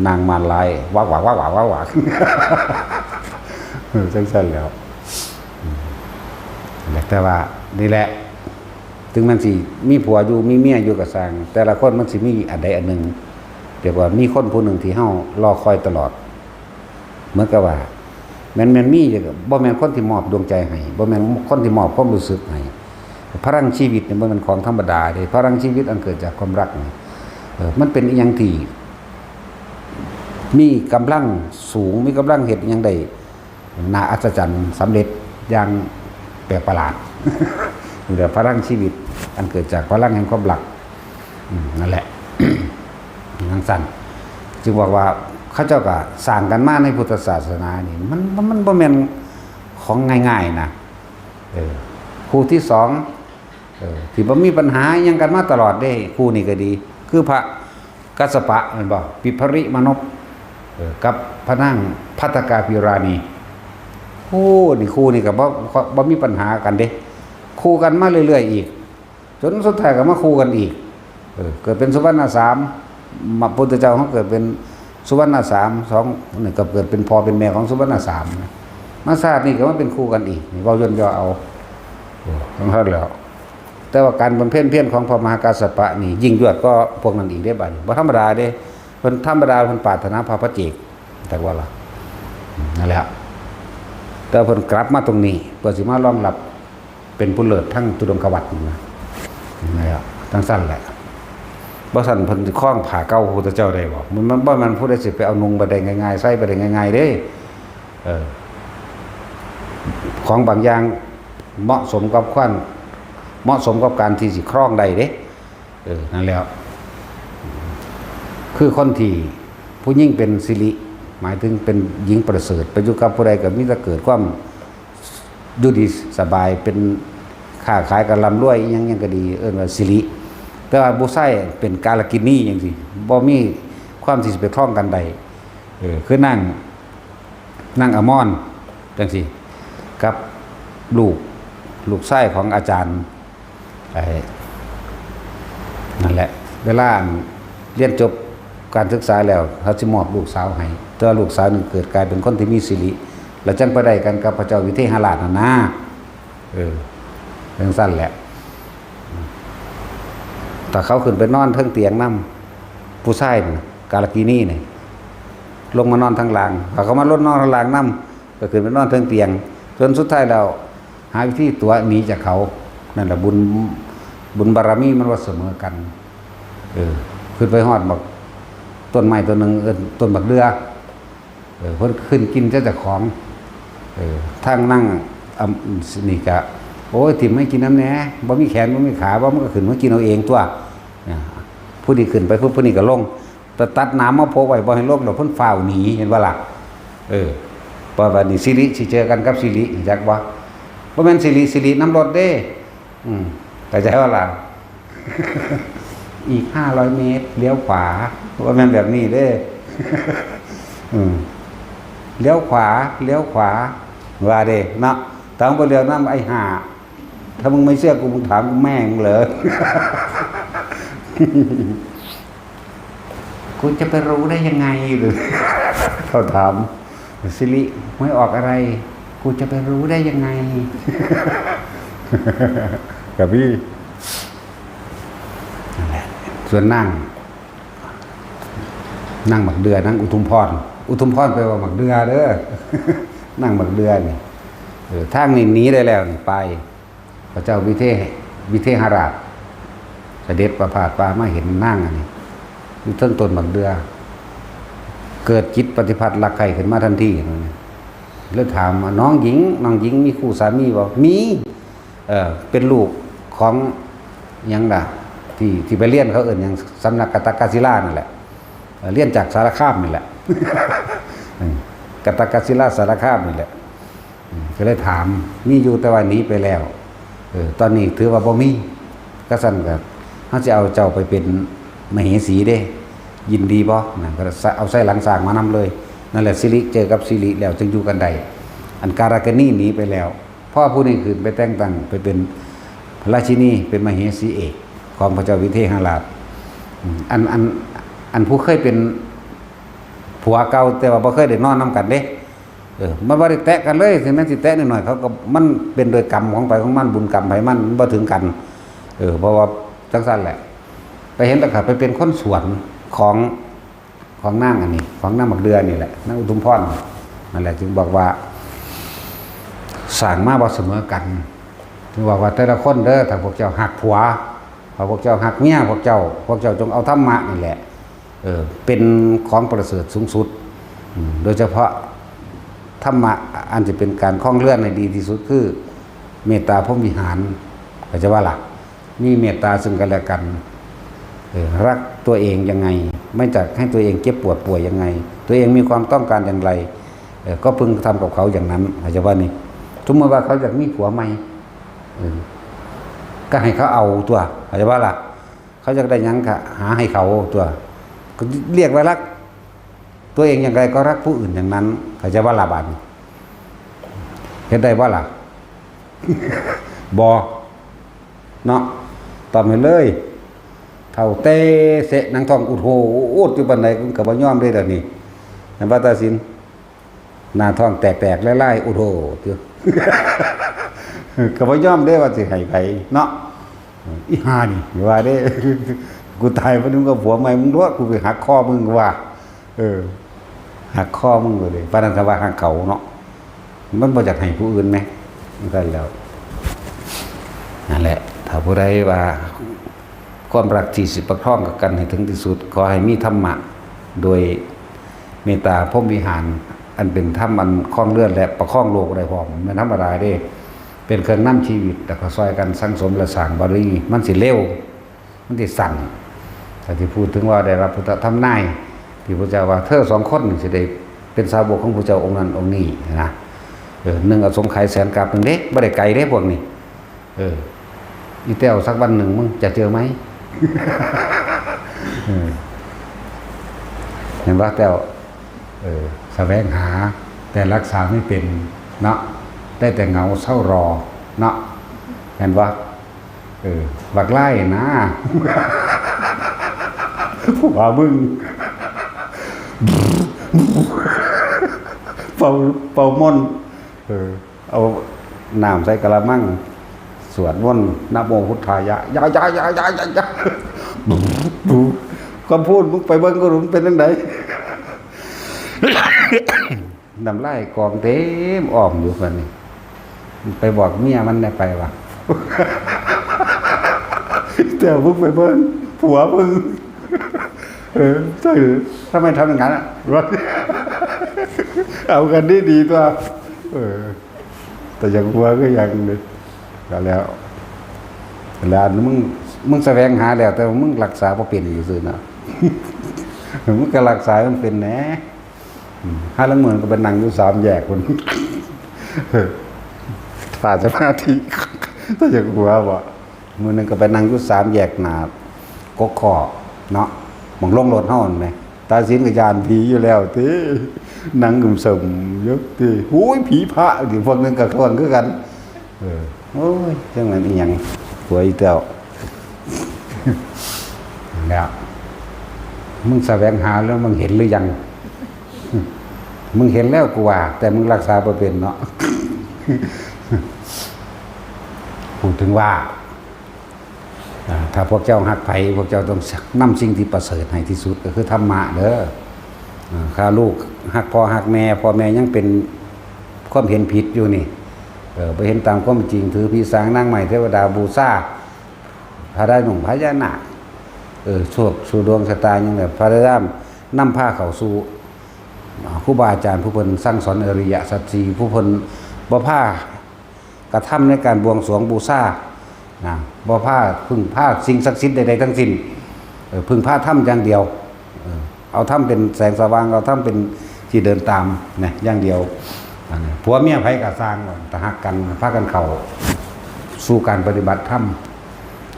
นางมารร้าย วักวักวักวักวักวัก เออ จังซั่นแหล้ว อืม แต่ว่านี่แหละ ถึงมันสิมีผัวอยู่ มีเมียอยู่ก็ซ่าง แต่ละคนมันสิมีอันใดอันหนึ่ง เรียกว่ามีคนผู้หนึ่งที่เฮารอคอยตลอด เหมือนกับว่า แม่น แม่นมีอยู่ บ่แม่นคนที่มอบดวงใจให้ บ่แม่นคนที่มอบความรู้สึกให้ พลังชีวิตเนี่ยบ่แม่นของธรรมดาเด้ พลังชีวิตอันเกิดจากความรักนี่ เออ มันเป็นอิหยังที่มีกำลังสูง มีกำลังเฮ็ดอิหยังได้น่าอัศจรรย์ สำเร็จอย่างแปลกประหลาด นี่แหละพลังชีวิตอันเกิดจากพลังแห่งความรัก อืม นั่นแหละ จังซั่น จึงบอกว่าเขาเจ้าก็สร้างกันมาในพุทธศาสนานี่ มัน มัน มันบ่แม่นของง่ายๆ นะ เออ คู่ที่สอง เออ ที่บ่มีปัญหาหยังกันมาตลอดเด้ คู่นี้ก็ดี คือพระกัสสปะแม่นบ่ ปิภริมานพ เออ กับพระนางภัททกาปิราณี คู่นี่ คู่นี่ก็บ่ บ่ บ่มีปัญหากันเด้ คู่กันมาเรื่อยๆอีก จนสุดท้ายก็มาคู่กันอีก เออ เกิดเป็นสุวรรณสาม มาพุทธเจ้าเขาเกิดเป็นสุวรรณสาม สองนี่ก็เกิดเป็นพ่อเป็นแม่ของสุวรรณสามนะ มาชาตินี้ก็มาเป็นคู่กันอีก นี่เว้าย่นย่อเอา เออ ของเขาแล้ว แต่ว่าการบำเพ็ญเพียรของพระมหากัสสปะนี่ยิ่งยวดกว่าพวกนั้นอีกเด้บัดนี้ บ่ธรรมดาเด้ เพิ่นธรรมดา เพิ่นปรารถนาพระปัจเจก แต่ว่าล่ะ นั่นแหละ แต่เพิ่นกลับมาตรงนี้ เพื่อสิมารองรับเป็นผู้เลิศทั้งตุดงควัตรนะ นั่นแหละ จังซั่นแหละ บ่ซั่นเพิ่นสิครองผ้าเก่าพระพุทธเจ้าได้บ่ มัน มันบ่แม่นผู้ใดสิไปเอานุ่งไปได้ง่ายๆ ใส่ไปได้ง่ายๆเด้ เออ ของบางอย่างเหมาะสมกับความ เหมาะสมกับการที่สิครองได้เด้ เออ นั่นแหล้ว คือคนที่ผู้หญิงเป็นสิริ หมายถึงเป็นหญิงประเสริฐ ไปอยู่กับผู้ใดก็มีแต่เกิดความอยู่ดีสบาย เป็นค้าขายก็ร่ำรวย อิหยังหยังก็ดี เอิ้นว่าสิริ แต่ว่าผู้ชายเป็นกาลกิณีจังซี่ บ่มีความที่สิไปครองกันได้ เออ คือนาง นางอมรจังซี่ กับลูก ลูกชายของอาจารย์ ไอ้ นั่นแหละ เวลาเรียนจบการศึกษาแล้ว เขาสิมอบลูกสาวให้ แต่ว่าลูกสาวนี่เกิดกลายเป็นคนที่มีสิริ แล้วจังไปได้กันกับพระเจ้าวิเทหราชนั่นนะ เออ จังซั่นแหละ แต่เขาขึ้นไปนอนเทิงเตียงนำ ผู้ชายน่ะ กาลกิณีนี่ ลงมานอนทางล่าง เขาก็มาลดนอนทางล่างนำ ก็ขึ้นไปนอนเทิงเตียง จนสุดท้ายแล้ว หาวิธีตั๋วหนีจากเขา นั่นแหละบุญ บุญบารมีมันว่าเสมอกัน เออ ขึ้นไปฮอดบักต้นไม้ต้นหนึ่ง เอิ้นต้นบักเดือ เออ เพิ่นขึ้นกินเจ้าของ เออ ทางนั่ง อำ นี่กะ โอ้ย ถิ่มให้กินน้ำแหน่ บ่มีแขน บ่มีขา บ่มันก็ขึ้นมากินเอาเองตัว อ่า ผู้นี้ขึ้นไปปุ๊บ ผู้นี้ก็ลง แต่ตัดหนามมาโพกไว้บ่ให้ลงดอก เพิ่นฟ้าวหนี เห็นบ่ล่ะ เออ เพราะว่านี่สิริสิเจอกันกับสิริ รู้จักบ่ บ่แม่นสิริ สิริน้ำรถเด้ อืม เข้าใจบ่ล่ะ อีกห้าร้อยเมตร เลี้ยวขวา บ่แม่นแบบนี้เด้ อืม เลี้ยวขวา เลี้ยวขวา ว่าเด้เนาะ ต้องบ่เลี้ยวนำ ไอ้ห่า ถ้ามึงไม่เชื่อกู มึงถามกูแม่มึงเลย กูจะไปรู้ได้ยังไง หรือ เขาถาม สิริ หวยออกอะไร กูจะไปรู้ได้ยังไง กับพี่ นั่นแหละ ส่วนนาง นางหมากเดือ นางอุทุมพร อุทุมพรแปลว่าหมากเดือเด้อ นางหมากเดือนี่ เออ ทางนี้หนีได้แล้วนี่ ไป พระเจ้าวิเทห วิเทหราช เสด็จประพาสป่ามาเห็นนางอันนี้ อยู่เทิงต้นหมากเดือ เกิดจิตปฏิพัทธ์รักใคร่ขึ้นมาทันที เลยถามว่า น้องหญิง น้องหญิงมีคู่สามีบ่ มี เอ่อ เป็นลูกของหยังล่ะ ที่ ที่ไปเรียนเขาเอิ้นหยัง สำนักกัตตกศิลานั่นแหละ เอ่อ เรียนจากสารคามนี่แหละ อืม กัตตกศิลาสารคามนี่แหละ อืม ก็เลยถาม มีอยู่แต่ว่าหนีไปแล้ว เออ ตอนนี้ถือว่าบ่มี ก็ซั่นก็ เฮาสิเอาเจ้าไปเป็นมเหสีเด้ ยินดีบ่ นั่นก็เอาไส้หลังสร้างมานำเลย นั่นแหละสิริเจอกับสิริแล้วจึงอยู่กันได้ อันการากินีหนีไปแล้ว พอผู้นี้ขึ้นไปแต่งตั้งไปเป็นราชินี เป็นมเหสีเอกของพระเจ้าวิเทหราช อืม อัน อัน อันผู้เคยเป็นผัวเก่าแต่ว่าบ่เคยได้นอนนำกันเด้ เออ มันบ่ได้แตะกันเลย ถึงแม้สิแตะนิดหน่อย เขาก็ มันเป็นโดยกรรมของไผของมัน บุญกรรมไผมัน มันบ่ถึงกัน เออ เพราะว่าจังซั่นแหละ ไปเห็นแล้วก็ไปเป็นคนสวนของ ของนางอันนี้ ของนางหมากเดือนี่แหละ นางอุทุมพร นั่นแหละ จึงบอกว่า สร้างมาบ่เสมอกัน ถึงบอกว่าแต่ละคนเด้อ ถ้าพวกเจ้าฮักผัว ถ้าพวกเจ้าฮักเมีย พวกเจ้า พวกเจ้าจงเอาธรรมะนี่แหละ เออ เป็นของประเสริฐสูงสุด อืม โดยเฉพาะธรรมะอันจะเป็นการครองเรือนให้ดีที่สุดคือเมตตาพรหมวิหาร เข้าใจบ่ล่ะ มีเมตตาซึ่งกันและกัน เออ รักตัวเองยังไง ไม่จักให้ตัวเองเจ็บปวดป่วยยังไง ตัวเองมีความต้องการอย่างไร เออ ก็พึงทำกับเขาอย่างนั้น เข้าใจบ่นี่ สมมุติว่าเขาอยากมีผัวใหม่ เออ ก็ให้เขาเอาตัว เข้าใจบ่ล่ะ เขาอยากได้หยังก็หาให้เขาตัว ก็เรียกว่ารัก ตัวเองอย่างไรก็รักผู้อื่นอย่างนั้น เข้าใจบ่ล่ะ บาดนี้ เฮ็ดได้บ่ล่ะ บ่ เนาะ ตอบให้เลย เฒ่าเตเสะหนังท้องอุดโหอุดอยู่ปานใด ก็บ่ยอมเด้เดี๋ยวนี้ แม่นบ่ ตาสิน หน้าท้องแตกๆ ลายๆ อุดโหอยู่ ก็บ่ยอมเด้ว่าสิให้ไผเนาะ อีห่านี่ ว่าเด้ กูตายไป มึงก็ผัวใหม่ มึงรู้ว่ากูไปหักคอมึง ว่า เออ หักคอมึงไปเลย ปานนั้นก็ว่าหักเขาเนาะ มันบ่อยากให้ผู้อื่นไหม มันก็แล้ว นั่นแหละ ถ้าผู้ใดว่า ความรักที่สิประคองกันให้ถึงที่สุด ขอให้มีธรรมะ โดยเมตตาพรหมวิหาร อันเป็นธรรมอันครองเรือนและประคองโลกได้พร้อม มันธรรมดาเด้ เป็นเครื่องนำชีวิต แล้วก็ซอยกันสั่งสมและสร้างบารมี มันสิเร็ว มันสิสั้น แต่ที่พูดถึงว่าได้รับพุทธธรรมนาย ที่พระเจ้าว่า เธอสองคนนี่สิได้เป็นสาวกของพระเจ้าองค์นั้นองค์นี้นะ เออ หนึ่งอสงไขยแสนกับหนึ่งเด้ บ่ได้ไกลเด้พวกนี้ เออ อีแต้ว สักวันหนึ่งมึงจะเจอไหม เออ เห็นปะแต้ว เออ แสวงหา แต่รักษาไม่เป็นเนาะ ได้แต่เหงาเศร้ารอเนาะ เห็นปะ เออ บักไล่นะ ผัวมึง เป่า เป่ามนต์ เออ เอาน้ำใส่กะละมัง สวดมนต์ นะโมพุทธายะ ยะ ยะ ยะ ยะ ยะ ยะ คำพูดมึงไปเบิ่งก็รู้มันเป็นจั่งใด น้ำลายกองเต็มอ้อมอยู่บัดนี้ ไปบอกเมียมันแหน่ไปว่า แต่มึงไปเบิ่งผัวมึง เออ ใช่หรือ ทำไมทำอย่างนั้นอะ เอากันดีๆ ตัว เออ แต่อย่างผัวก็อย่างเลย ก็แล้ว แล้วมึง มึงแสวงหาแล้ว แต่ว่ามึงรักษาบ่เป็นอยู่ซื่อนะ มึงก็รักษามันเป็นแหน่ อืม ห้าลังเมืองก็ไปนั่งอยู่สามแยกคน ถ้าสมาธิ ถ้าอยากหัวบ่ มื้อหนึ่งก็ไปนั่งอยู่สามแยกหน้ากกขอเนาะ หม่องลงรถเฮานั่นแหม ตาสินก็ย้านผีอยู่แล้วติ นั่งกึ่มเสิมอยู่ติ โอ้ย ผีพระ อีกพวกหนึ่งก็ทวนคือกัน เออ โอ้ย จังนั้นอีหยัง หัวอีแต้ว แล้ว มึงแสวงหาแล้วมึงเห็นหรือยัง มึงเห็นแล้วกูว่า แต่มึงรักษาบ่เป็นเนาะ พูดถึงว่า อ่า ถ้าพวกเจ้าฮักไผ พวกเจ้าต้องนำสิ่งที่ประเสริฐให้ที่สุด ก็คือธรรมะเด้อ อ่า ถ้าลูกฮักพ่อฮักแม่ พ่อแม่ยังเป็นความเห็นผิดอยู่นี่ เออ บ่เห็นตามความจริง ถือผีสางนางไม้เทวดาบูชา พระได้หนุ่มพญานาค เออ โชคสู่ดวงชะตายังไง พระได้นำพาเข้าสู่ อ่า ครูบาอาจารย์ผู้เพิ่นสั่งสอนอริยสัจสี่ ผู้เพิ่นบ่พากระทำในการบวงสรวงบูชา นะ บ่พาพึ่งพาสิ่งศักดิ์สิทธิ์ใดๆทั้งสิ้น เออ พึ่งพาธรรมอย่างเดียว เออ เอาธรรมเป็นแสงสว่าง เอาธรรมเป็นที่เดินตามนะ อย่างเดียว อันนี้ผัวเมียไผก็ซ่าง ถ้าฮักกัน พากันเข้าสู่การปฏิบัติธรรม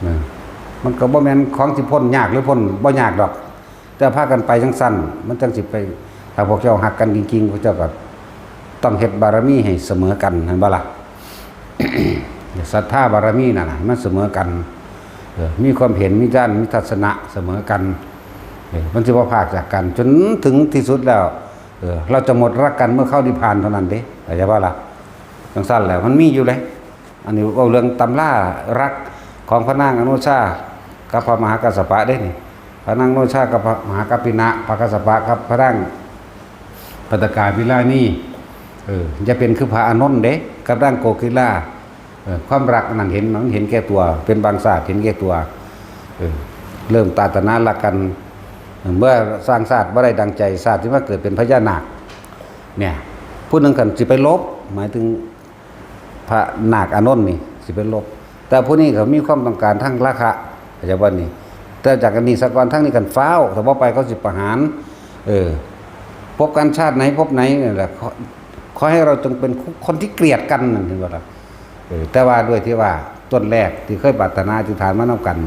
นะ มันก็บ่แม่นของสิพ้นยากหรือพ้นบ่ยากดอก แต่พากันไปจั่งซั้น มันจั่งสิไป ถ้าพวกเจ้าฮักกันจริงๆ พวกเจ้าก็ต้องเฮ็ดบารมีให้เสมอกัน เห็นบ่ล่ะ ศรัทธาบารมีนั่นน่ะ มันเสมอกัน เออ มีความเห็น มีญาณ มีทัศนะเสมอกัน เออ มันสิบ่พรากจากกัน จนถึงที่สุดแล้ว เออ เราจะหมดรักกันเมื่อเข้านิพพานเท่านั้นเด้ เข้าใจบ่ล่ะ จั่งซั้นแหละ มันมีอยู่เลย อันนี้เว้าเรื่องตำรารักของพระนางอโนชากับพระมหากัสสปะเด้นี่ พระนางอโนชากับพระมหากัปปินะ พระกัสสปะกับพระนางภัตตกาวิลานี เออ อย่าเป็นคือพระอานนท์เด้ กับนางโกกิลา เออ ความรักนั้นเห็น มันเห็นแก่ตัว เป็นบางชาติเห็นแก่ตัว เออ เริ่มต้านรักกัน เมื่อสร้างชาติบ่ได้ดังใจ ชาติที่มาเกิดเป็นพญานาค เนี่ย ผู้หนึ่งคันสิไปลบ หมายถึง พระนาคอานนท์นี่สิเป็นลบ แต่ผู้นี้เขามีความต้องการทางราคะ เข้าใจบ่นี่ แต่จากอันนี้ซะก่อน ทางนี้คันฟ้าว ถ้าบ่ไปเขาสิประหาร เออ พบกันชาติไหนพบไหนนี่แหละ ขอ ขอให้เราจงเป็นคนที่เกลียดกันนั่น เห็นบ่ล่ะ เออ แต่ว่าด้วยที่ว่า ต้นแรกที่เคยปรารถนาอธิษฐานมานำกัน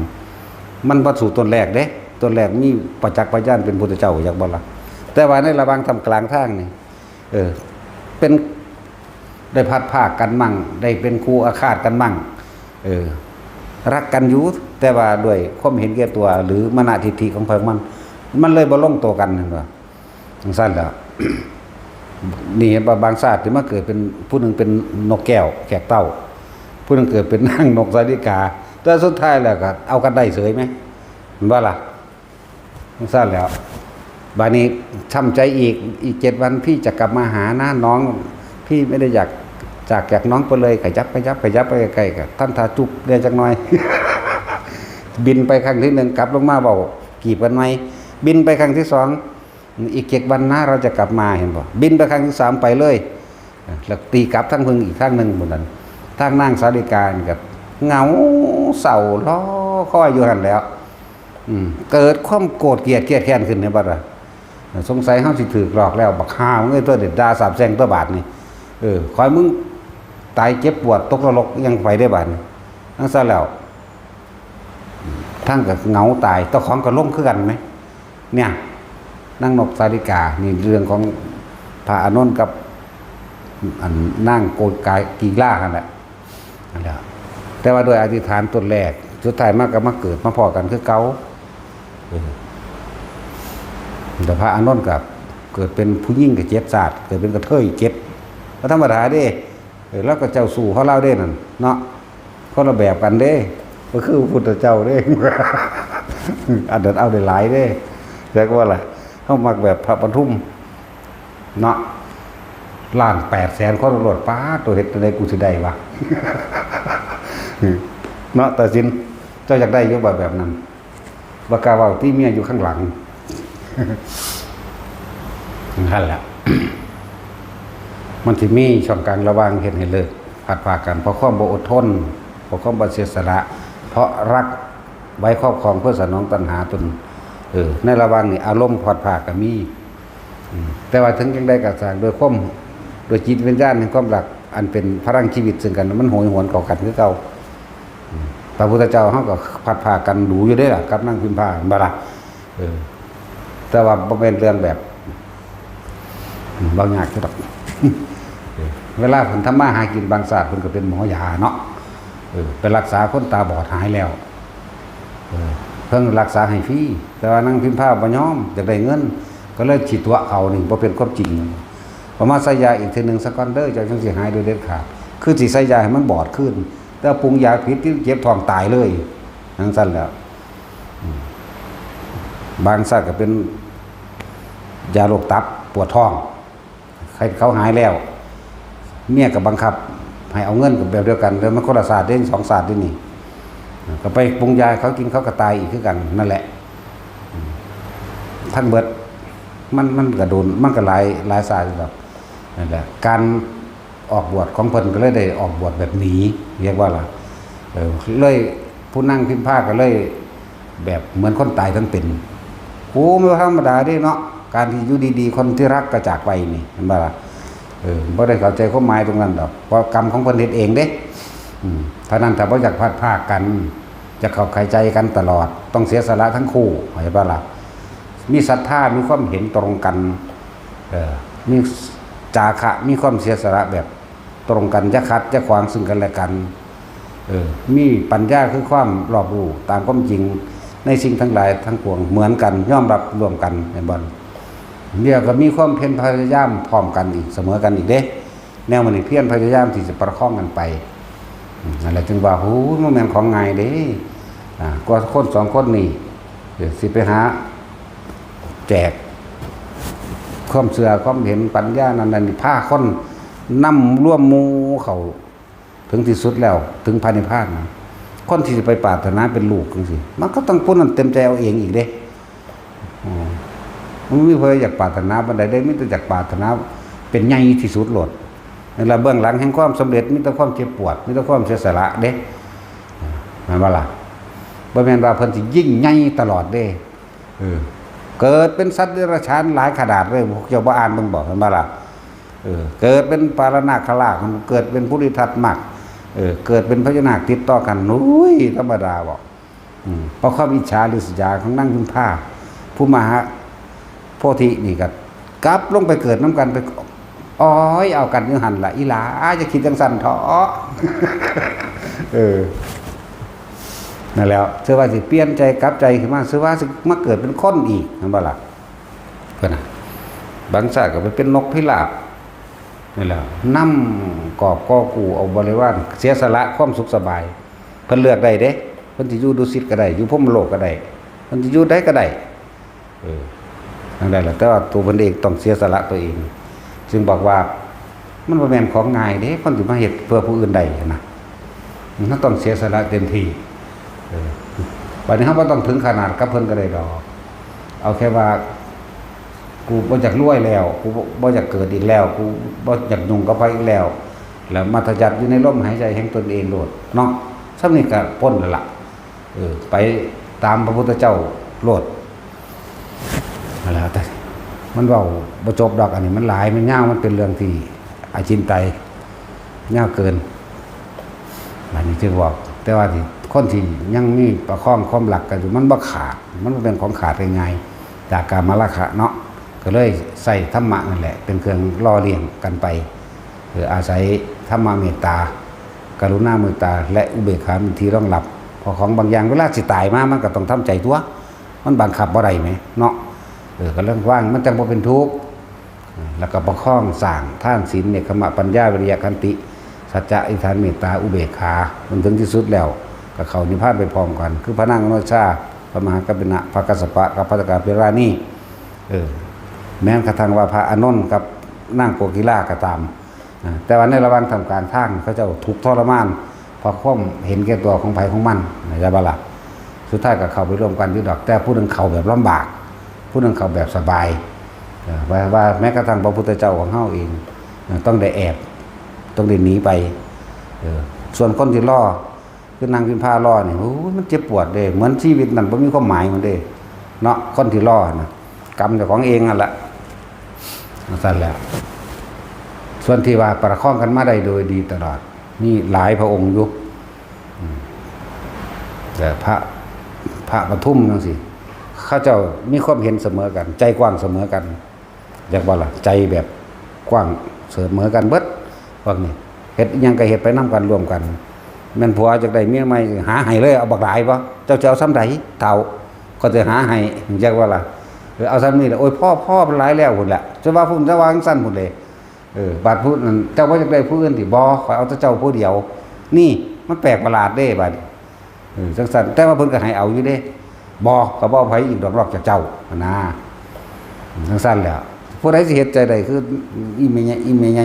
มันบ่สู้ต้นแรกเด้ ต้นแรกมีประจักษ์พยานเป็นพุทธเจ้า อยากบ่ล่ะ แต่ว่าในระหว่างท่ามกลางทางนี่ เออ เป็น ได้พลัดพรากกันมั่ง ได้เป็นคู่อาฆาตกันมั่ง เออ รักกันอยู่ แต่ว่าด้วยความเห็นแก่ตัว หรือมานะทิฏฐิของเพิ่นมัน มันเลยบ่ลงตัวกัน เห็นบ่ จั่งซั้นแหละ นี่เห็นบ่ บางชาติที่มาเกิดเป็น ผู้หนึ่งเป็นนกแก้วแขกเต้า ผู้หนึ่งเกิดเป็นนางนกสาลิกา แต่สุดท้ายแล้วก็เอากันได้เฉยไหม เห็นบ่ล่ะ จั่งซั้นแล้ว บาดนี้ช้ำใจอีก อีกเจ็ดวันพี่จะกลับมาหานะน้อง พี่ไม่ได้อยากจาก จากน้องไปเลย ขยับ ขยับ ขยับไปใกล้ๆ กับท่านทาจุบได้จักหน่อย บินไปครั้งที่หนึ่ง กลับลงมาเว้ากีบกันใหม่ บินไปครั้งที่สอง อีกเจ็ดวันนะเราจะกลับมา เห็นบ่ บินไปครั้งที่สามไปเลย แล้วตีกลับทางเพิ่งอีกทางหนึ่งหมดนั้น ทางนางสาลิกานี่ก็เหงาเศร้าลอคอยอยู่หั่นแหล้ว อืม เกิดความโกรธเกลียดเครียดแค้นขึ้นในบัดน่ะ สงสัยเฮาสิถูกหลอกแล้ว บักห่ามึงเอ้ย ตัวเด็ดด่าสาปแช่งตัวบาดนี่ เออ ขอให้มึงตายเจ็บปวดตกนรกยังไปได้บาดนี่ จั่งซั้นแล้ว ทั้งก็เหงาตาย เจ้าของก็ลงคือกันไหม เนี่ย นางนกสาลิกา นี่เรื่องของพระอานนท์กับ อันนางโกกากีลาหั่นแหละ นั่นแหละ แต่ว่าโดยอธิษฐานต้นแรก สุดท้ายมาก็มาเกิดมาพ้อกันคือเก่า เออ แต่พระอานนท์ก็เกิดเป็นผู้หญิงก็เจ็ดชาติ เกิดเป็นกระเทยเจ็ด ก็ธรรมดาเด้ เออ แล้วก็เจ้าสู่ของลาวเด้นั่นเนาะ คนละแบบกันเด้ บ่คือพระพุทธเจ้าเด้ อันนั้นเอาได้หลายเด้ จักว่าล่ะ เฮามักแบบพระปทุม เนาะ ล้านแปดแสนคนโลด ป๊าด ตัวเฮ็ดจั่งใดกูสิได้วะ เนาะ ตาสิน เจ้าอยากได้อยู่บ่แบบนั้น บ่กล้าเว้าติ เมียอยู่ข้างหลัง นั่นแหละ มันสิมีช่องกลางระหว่างเฮ็ดให้เลิกพลัดพรากกัน เพราะความบ่อดทน เพราะความบ่เสียสละ เพราะรักไว้ครอบครองเพื่อสนองตัณหาตน เออ ในระหว่างนี้อารมณ์พลัดพรากก็มี อืม แต่ว่าถึงจั่งใดก็ตาม โดยความ โดยจิตวิญญาณแห่งความรัก อันเป็นพลังชีวิตซึ่งกัน มันโหยหวนเข้ากันคือเก่า อืม พระพุทธเจ้าเฮาก็พลัดพรากกันดู๋อยู่เด้ล่ะ กับนางพิมพา แม่นบ่ล่ะ เออ แต่ว่าบ่แม่นเรื่องแบบ อืม บ่ยากคือดอก เออ เวลาเพิ่นทำมาหากิน บางชาติเพิ่นก็เป็นหมอยาเนาะ เออ ไปรักษาคนตาบอดหายแล้ว เออ เพิ่นรักษาให้ฟรี แต่ว่านางพิมพาบ่ยอม อยากได้เงิน ก็เลยสิตั๋วเอานี่ บ่เป็นความจริง ประมาณใส่ยาอีกเทื่อหนึ่งซะก่อนเด้อ เจ้าจั่งสิหายโดยเด็ดขาด คือสิใส่ยาให้มันบอดคืน แต่ปรุงยาผิดที่เจ็บท้องตายเลย จั่งซั้นแหล้ว อืม บางชาติก็เป็นยาโรคตับ ปวดท้อง ใครเขาหายแล้ว เมียก็บังคับให้เอาเงินก็แบบเดียวกัน แต่มันคนละชาติเด้ สองชาติเด้นี่ ก็ไปปรุงยาให้เขากิน เขาก็ตายอีกคือกัน นั่นแหละ อืม ทั้งเบิด มัน มันก็โดน มันก็หลาย หลายชาติอยู่ดอก นั่นแหละ การออกบวชของเพิ่นก็เลยได้ออกบวชแบบหนี เรียกว่าล่ะ เออ เลย ผู้นางพิมพาก็เลย แบบเหมือนคนตายทั้งเป็น โอ้ มันบ่ธรรมดาเด้เนาะ การที่อยู่ดีๆ คนที่รักก็จากไปนี่ เห็นบ่ล่ะ เออ บ่ได้เข้าใจความหมายตรงนั้นดอก เพราะกรรมของเพิ่นเฮ็ดเองเด้ อืม เท่านั้น ถ้าบ่อยากพลัดพรากกัน จะเข้าใจกันตลอด ต้องเสียสละทั้งคู่ เห็นบ่ล่ะ มีศรัทธา มีความเห็นตรงกัน เออ มีจาคะ มีความเสียสละแบบตรงกัน อย่าขัด อย่าขวางซึ่งกันและกัน เออ มีปัญญาคือความรอบรู้ตามความจริงในสิ่งทั้งหลายทั้งปวงเหมือนกัน ยอมรับร่วมกัน แม่นบ่ เดี๋ยวก็มีความเพียรพยายามพร้อมกันอีก เสมอกันอีกเด้ แนวมื้อนี้เพียรพยายามที่จะประคองกันไป อืม นั่นแหละจึงว่า โห มันแม่นของง่ายเด้ อ่า กว่าคนสองคนนี่ เดี๋ยวสิไปหา แจก ความเชื่อความเห็นปัญญานั่นนั่นนี่ พาคนนำรวมหมู่เข้า ถึงที่สุดแล้ว ถึงพระนิพพานนะ คนที่จะไปปรารถนาเป็นลูกจั่งซี้ มันก็ต้องผู้นั้นเต็มใจเอาเองอีกเด้ อ๋อ มันมีผู้ใดอยากปรารถนาปานใดเด้ มีแต่อยากปรารถนาเป็นใหญ่ที่สุดโลด นั่นล่ะ เบื้องหลังแห่งความสำเร็จมีแต่ความเจ็บปวด มีแต่ความเสียสละเด้ แม่นบ่ล่ะ บ่แม่นว่าเพิ่นสิยิ่งใหญ่ตลอดเด้ เออ เกิดเป็นสัตว์เดรัจฉานหลายขนาดเลย พวกเจ้าบ่อ่านเบิ่งบ่ แม่นบ่ล่ะ เออ เกิดเป็นปาลนาคราช เกิดเป็นปุริทัตมาก เออ เกิดเป็นพญานาคติดต่อกัน อุ้ย ธรรมดาบ่ อืม เพราะความอิจฉาริษยาของนางพิมพา ผู้มหาโพธินี่ก็กลับลงไปเกิดนำกัน ไปอ้อยเอากันอยู่หั่นล่ะ อีหล่า อย่าคิดจั่งซั้นเถาะ เออ นั่นแหล้ว เชื่อว่าสิเปลี่ยนใจกลับใจขึ้นมา เชื่อว่าสิมาเกิดเป็นคนอีก แม่นบ่ล่ะ เพิ่นน่ะ บางชาติก็ไปเป็นนกพิราบ นั่นแหละ นำกอบก่อกู้เอาบริวาร เสียสละความสุขสบาย เพิ่นเลือกได้เด้ เพิ่นสิอยู่ดุสิตก็ได้ อยู่พรหมโลกก็ได้ เพิ่นสิอยู่ใดก็ได้ เออ นั่นแหละ แต่ว่าตัวเพิ่นเองต้องเสียสละตัวเอง จึงบอกว่า มันบ่แม่นของง่ายเด้ คนสิมาเฮ็ดเพื่อผู้อื่นได้หั้นนะ มันต้องเสียสละเต็มที่ เออ บัดนี้เราบ่ต้องถึงขนาดกับเพิ่นก็ได้ดอก เอาแค่ว่า กูบ่อยากรวยแล้ว กูบ่ บ่อยากเกิดอีกแล้ว กูบ่อยากยุ่งกับไผอีกแล้ว แล้วมัธยัสถ์อยู่ในลมหายใจแห่งตนเองโลดเนาะ ส่ำนี้ก็พ้นแล้วล่ะ เออ ไปตามพระพุทธเจ้าโลด นั่นแหละ แต่มันเว้าบ่จบดอก อันนี้มันหลาย มันยาว มันเป็นเรื่องที่อจินไตย ยาวเกิน อันนี้จึงบอก แต่ว่าที่คนที่ยังมีประคองความรักกันอยู่ มันบ่ขาด มันบ่เป็นของขาดง่ายๆ จากกามราคะเนาะ ก็เลยใช้ธรรมะนั่นแหละ เป็นเครื่องหล่อเลี้ยงกันไป เออ อาศัยธรรมะเมตตา กรุณาเมตตา และอุเบกขาเป็นที่รองรับ เพราะของบางอย่างเวลาสิตายมา มันก็ต้องทำใจตัว มันบังคับบ่ได้แหมเนาะ เออ ก็เรื่องว่าง มันจั่งบ่เป็นทุกข์ แล้วก็ประคองสร้างทานศีล เนกขัมมะ ปัญญา วิริยะ ขันติ สัจจะ อธิษฐาน เมตตา อุเบกขา มันถึงที่สุดแล้ว ก็เข้านิพพานไปพร้อมกัน คือพระนางอนุชา พระมหากัปปินะ พระกัสสปะ กับพระจักกะเวราณี เออ แม้กระทั่งว่าพระอานนท์กับนางโกกิลาก็ตาม อ่า แต่ว่าในระหว่างท่ามกลางทาง เขาเจ้าทุกข์ทรมาน เพราะความเห็นแก่ตัวของไผของมัน เข้าใจบ่ล่ะ สุดท้ายก็เข้าไปร่วมกันอยู่ดอก แต่ผู้หนึ่งเข้าแบบลำบาก ผู้หนึ่งเข้าแบบสบาย เออ ว่า ว่าแม้กระทั่งพระพุทธเจ้าของเฮาเอง เออ ต้องได้แอบ ต้องได้หนีไป เออ ส่วนคนที่รอ คือนางพิมพารอนี่ โอ้ย มันเจ็บปวดเด้ เหมือนชีวิตนั้นบ่มีความหมายมันเด้ เนาะ คนที่รอน่ะ กรรมเจ้าของเองนั่นแหละ จั่งซั้นแหละ ส่วนที่ว่าประคองกันมาได้โดยดีตลอด มีหลายพระองค์อยู่ อืม แต่พระ พระปทุมจั่งซี้ เขาเจ้ามีความเห็นเสมอกัน ใจกว้างเสมอกัน เรียกว่าล่ะ ใจแบบกว้างเสมอกันเบิด พวกนี้ เฮ็ดอิหยังก็เฮ็ดไปนำกันร่วมกัน แม่นผัวอยากได้เมียใหม่ หาให้เลย เอาบักหลายบ่ เจ้าจะเอาส่ำใด เฒ่า ข้อยสิหาให้ จักว่าล่ะ เออ เอาส่ำนี้แหละ โอ้ย พอ พอ มันหลายแล้วพุ้นแหละ จะว่าพุ้น จะว่าจั่งซั้นพุ้นเลย เออ บาดผู้นั้น เจ้าบ่อยากได้ผู้อื่นติ บ่ ข้อยเอาแต่เจ้าผู้เดียว นี่ มันแปลกประหลาดเด้ บาดนี้ เออ จั่งซั้น แต่ว่าเพิ่นก็ให้เอาอยู่เด้ บ่ ก็บ่เอาไผอีกดอก นอกจากเจ้า หั้นนะ จั่งซั้นแหละ ผู้ใดสิเฮ็ดใจได้ คือ อีแม่ใหญ่ อีแม่ใหญ่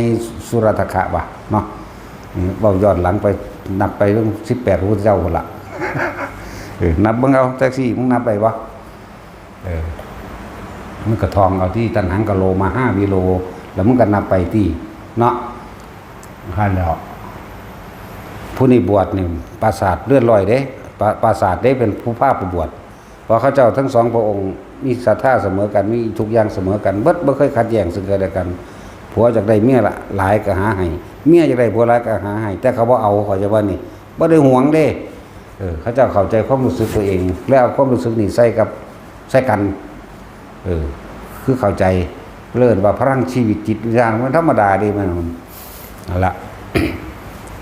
สุรัตถคะวะ เนาะ นี่เว้าย้อนหลังไป นับไปเรื่องสิบแปดพระพุทธเจ้าพุ้นล่ะ เออ นับเบิ่งเอา จักซี่ มึงนับได้บ่ เออ มึงก็ท่องเอาติ ตัณหัง กะโล มาหา วิโล แล้วมึงก็นับไปติ เนาะ หั้นแหล้ว ผู้นี้บวชนี่ ปราสาทเรือนร้อยเด้ ปรา- ปราสาทเด้ เป็นผู้พาไปบวช เพราะเขาเจ้าทั้งสองพระองค์มีศรัทธาเสมอกัน มีทุกอย่างเสมอกันเบิด บ่เคยขัดแย้งซึ่งกันและกัน ผัวอยากได้เมียละหลายก็หาให้ เมียอยากได้ผัวหลายก็หาให้ แต่เขาบ่เอา เขาจะว่านี่ บ่ได้หวงเด้ เออ เขาเจ้าเข้าใจความรู้สึกตัวเอง และเอาความรู้สึกนี่ใส่กับ ใส่กัน เออ คือเข้าใจ เอิ้นว่าพลังชีวิตจิตวิญญาณ มันธรรมดาเด้ มัน นั่นละ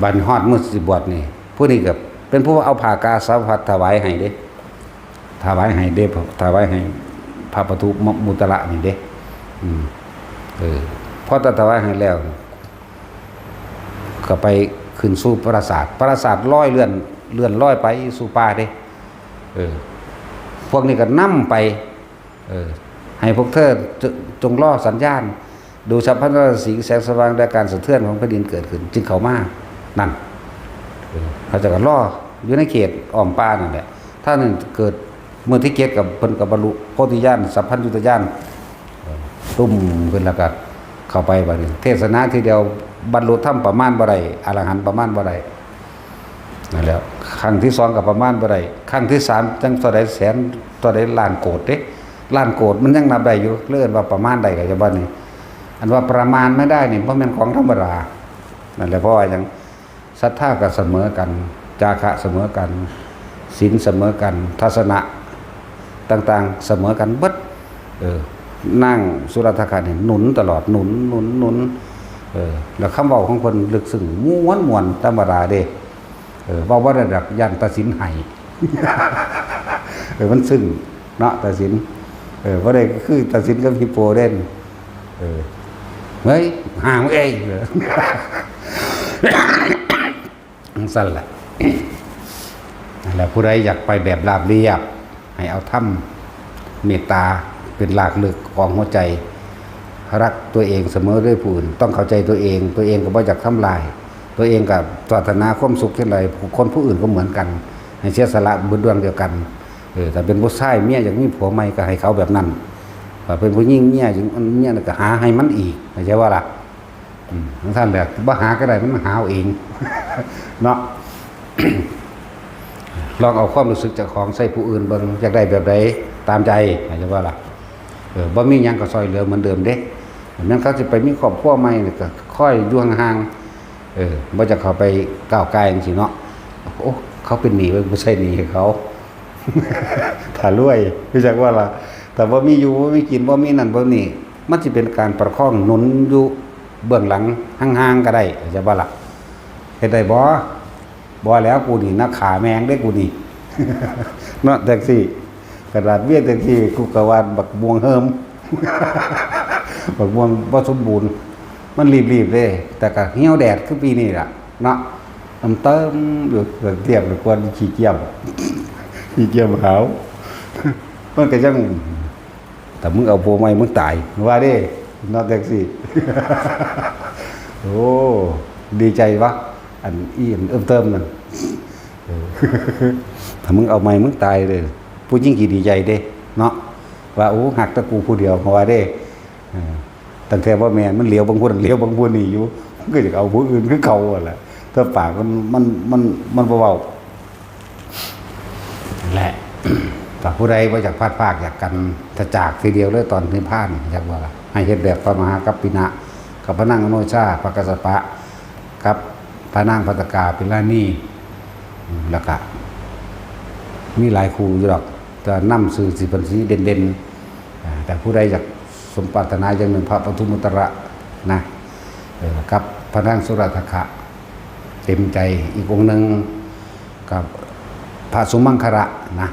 บัดนี้ฮอดมื้อสิบวชนี่ ผู้นี้ก็เป็นผู้เอาผ้ากาสาวพัสถ์ถวายให้เด้ ถวายให้เด้ ถวายให้พระปทุมมุตตะนี่เด้ อืม เออ พอถวายให้แล้ว ก็ไปขึ้นสู่ปราสาท ปราสาทลอยเลื่อน เลื่อนลอยไปสู่ป่าเด้ เออ พวกนี้ก็นำไป เออ ให้พวกเธอจ- จงรอสัญญาณ ดูฉัพพลันนรสิงห์ แสงสว่างและการสะเทือนของแผ่นดินเกิดขึ้น จึงเข้ามา นั่น เออ เขาเจ้าก็รออยู่ในเขตอ้อมป่านั่นแหละ ถ้านั้นเกิดมื้อที่เจ็ดก็เพิ่นก็บรรลุโพธิญาณ สัพพัญญุตญาณ เออ ตุ้มขึ้นแล้วก็เข้าไปบัดนี้ เทศนาทีเดียวบรรลุธรรมประมาณบ่ได้ อรหันต์ประมาณบ่ได้ นั่นแหละ ครั้งที่สองก็ประมาณบ่ได้ ครั้งที่สามจั่งเท่าใดแสน เท่าใดล้านโกฏเด้ ล้านโกฏมันยังนับได้อยู่ เลยเอิ้นว่าประมาณได้ก็จะว่านี่ อันว่าประมาณไม่ได้นี่บ่แม่นของธรรมดา นั่นแหละ เพราะว่าหยัง ศรัทธาก็เสมอกัน จาคะเสมอกัน ศีลเสมอกัน ทัศนะต่างๆ เสมอกันเบิด เออ นางสุรัตถคานี่หนุนตลอด หนุน หนุน หนุน เออ แล้วคำเว้าของเพิ่นลึกซึ้ง ม่วนๆ ธรรมดาเด้ เออ เว้าบ่ได้ดอก ย้านตัดสินให้ เออ มันซึ้งเนาะ ตัดสิน เออ บ่ได้คือตัดสินกับฮิปโปเด้ เออ เฮ้ย ห่างเอ้ย จั่งซั่นแหละ แล้วผู้ใดอยากไปแบบราบเรียบ ให้เอาธรรมเมตตาเป็นรากลึกของหัวใจ รักตัวเองเสมอด้วยผู้อื่น ต้องเข้าใจตัวเอง ตัวเองก็บ่อยากทำลาย ตัวเองก็ปรารถนาความสุขจั่งใด คนผู้อื่นก็เหมือนกัน ให้เสียสละเบิดดวงเดียวกัน เออ ถ้าเป็นผู้ชายเมียอยากมีผัวใหม่ก็ให้เขาแบบนั้น ถ้าเป็นผู้หญิงเมียอยาก เมียก็หาให้มันอีก เข้าใจบ่ล่ะ อืม จั่งซั่นแหละ บ่หาก็ได้ มันหาเอาเอง เนาะ ลองเอาความรู้สึกเจ้าของใส่ผู้อื่นเบิ่ง อยากได้แบบใด ตามใจ เข้าใจบ่ล่ะ เออ บ่มีหยังก็ซ่อยเหลือเหมือนเดิมเด้ แม่นเขาสิไปมีครอบครัวใหม่นี่ก็คอยอยู่ห่างๆ เออ บ่จะเข้าไปก้าวก่ายจั่งซี้เนาะ โอ้ เขาเป็นหนี้ เว้ย บ่ใช่หนี้ให้เขา ถ้ารวย รู้จักว่าล่ะ แต่บ่มีอยู่ บ่มีกิน บ่มีนั่น บ่นี่ มันสิเป็นการประคองหนุนอยู่เบื้องหลังห่างๆ ก็ได้ เข้าใจบ่ล่ะ เฮ็ดได้บ่ บ่แล้ว กูนี่นักฆ่าแม่งเด้ กูนี่ เนาะ จั่งซี้ ขนาดเมียจั่งซี้ กูก็ว่าบักม่วงเหิม บักม่วงบ่สมบูรณ์ มันรีบๆ เด้ แต่ก็เหี่ยวแดดคือปีนี้ล่ะ เนาะ น้ำเติมอยู่ เตรียมหรือควรขี้เกียจ ขี้เกียจหาว มันก็ยัง ถ้ามึงเอาผัวใหม่มึงตาย ว่าเด้ เนาะ จั่งซี้ โอ้ ดีใจวะ อันอีอันเอิ้มเติมนั่น เออ ถ้ามึงเอาใหม่มึงตายเลย ผู้หญิงสิดีใจเด้ เนาะ ว่า โอ้ ฮักแต่กูผู้เดียว ว่าเด้ เออ ตั้งแต่ว่าแม่นมันเหลียวเบิ่งผู้นั้นเหลียวเบิ่งผู้นี้อยู่ มันก็อยากเอาผู้อื่นคือเขาหั่นแหละ แต่ปากมัน มัน มัน มันบ่เว้า นั่นแหละ ถ้าผู้ใดบ่อยากพลาดพรากจากกัน ถ้าจากทีเดียวเลยตอนนิพพาน อยากว่า ให้เฮ็ดแบบพระมหากัปปินะ กับพระนางอโนชา พระกัสสปะ กับพระนางภัตตกาปิลานี อืม แล้วก็ มีหลายคู่อยู่ดอก แต่นำชื่อสิเพิ่นสิเด่นๆ อ่า แต่ผู้ใดอยากสมปรารถนาอย่างหนึ่ง พระปทุมมุตตระนะ เออ กับพระนางสุรัตถคา เต็มใจ อีกองค์หนึ่ง กับพระสุมังคละนะ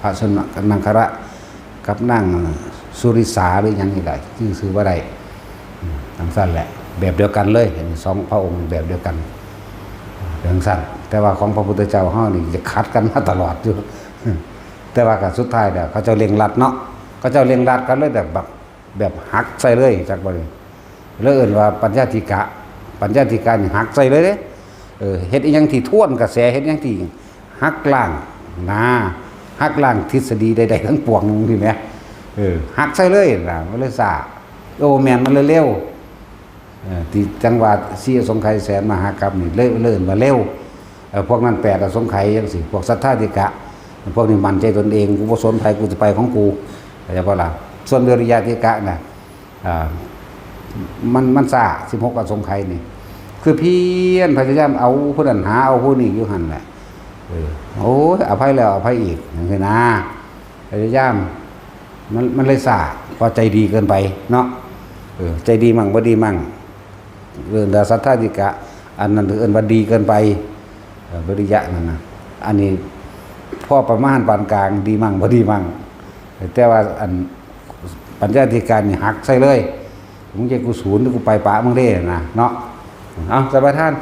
พระสุมังคละ กับนางสุริสาหรือหยังนี่แหละ ชื่อ ชื่อบ่ได้ อืม จั่งซั่นแหละ แบบเดียวกันเลย เห็นสองพระองค์แบบเดียวกัน จั่งซั่น แต่ว่าของพระพุทธเจ้าเฮานี่จะขัดกันมาตลอดอยู่ แต่ว่าก็สุดท้ายแล้วเขาเจ้าเร่งรัดเนาะ เขาเจ้าเร่งรัดกันเลยแบบ แบบ แบบหักใส่เลย จักบ่นี่ แล้วเอิ้นว่าปัญญาธิกะ ปัญญาธิกะนี่หักใส่เลยเด้ เออ เฮ็ดอิหยังที่ทวนกระแส เฮ็ดอิหยังที่หักล้าง นะ หักล้างทฤษฎีใดๆทั้งปวงนี่แหม เออ หักใส่เลยนะ มันเลยซ่า โอ้ แม่น มันเลยเร็ว เออ ที่จั่งว่าสี่อสงไขยแสนมหากัปนี่เลย เลยเอิ้นว่าเร็ว เออ พวกนั้นแปดอสงไขยจั่งซี้ พวกศรัทธาธิกะ พวกนี้มั่นใจตนเอง กูบ่สนไผ กูจะไปของกู เข้าใจบ่ล่ะ ส่วนวิริยะธิกะน่ะ อ่า มัน มันซ่า สิบหกอสงไขยนี่ คือเพียรพยายามเอาผู้นั้นหาเอาผู้นี้อยู่หั่นแหละ เออ โอ้ย อภัยแล้วอภัยอีก จั่งซี้นะ พยายาม มัน มันเลยซ่า เพราะใจดีเกินไปเนาะ เออ ใจดีมั่งบ่ดีมั่ง เอิ้นว่าศรัทธาธิกะ อันนั้นเอิ้นว่าดีเกินไป เอ่อ วิริยะนั่นนะ อันนี้พอประมาณปานกลาง ดีมั่งบ่ดีมั่ง แต่ว่าอันปัญญาธิกะนี่หักใส่เลย มึงจะกูศูนย์หรือกูไปปะมึงเด้นะเนาะ เอา สบายท่าน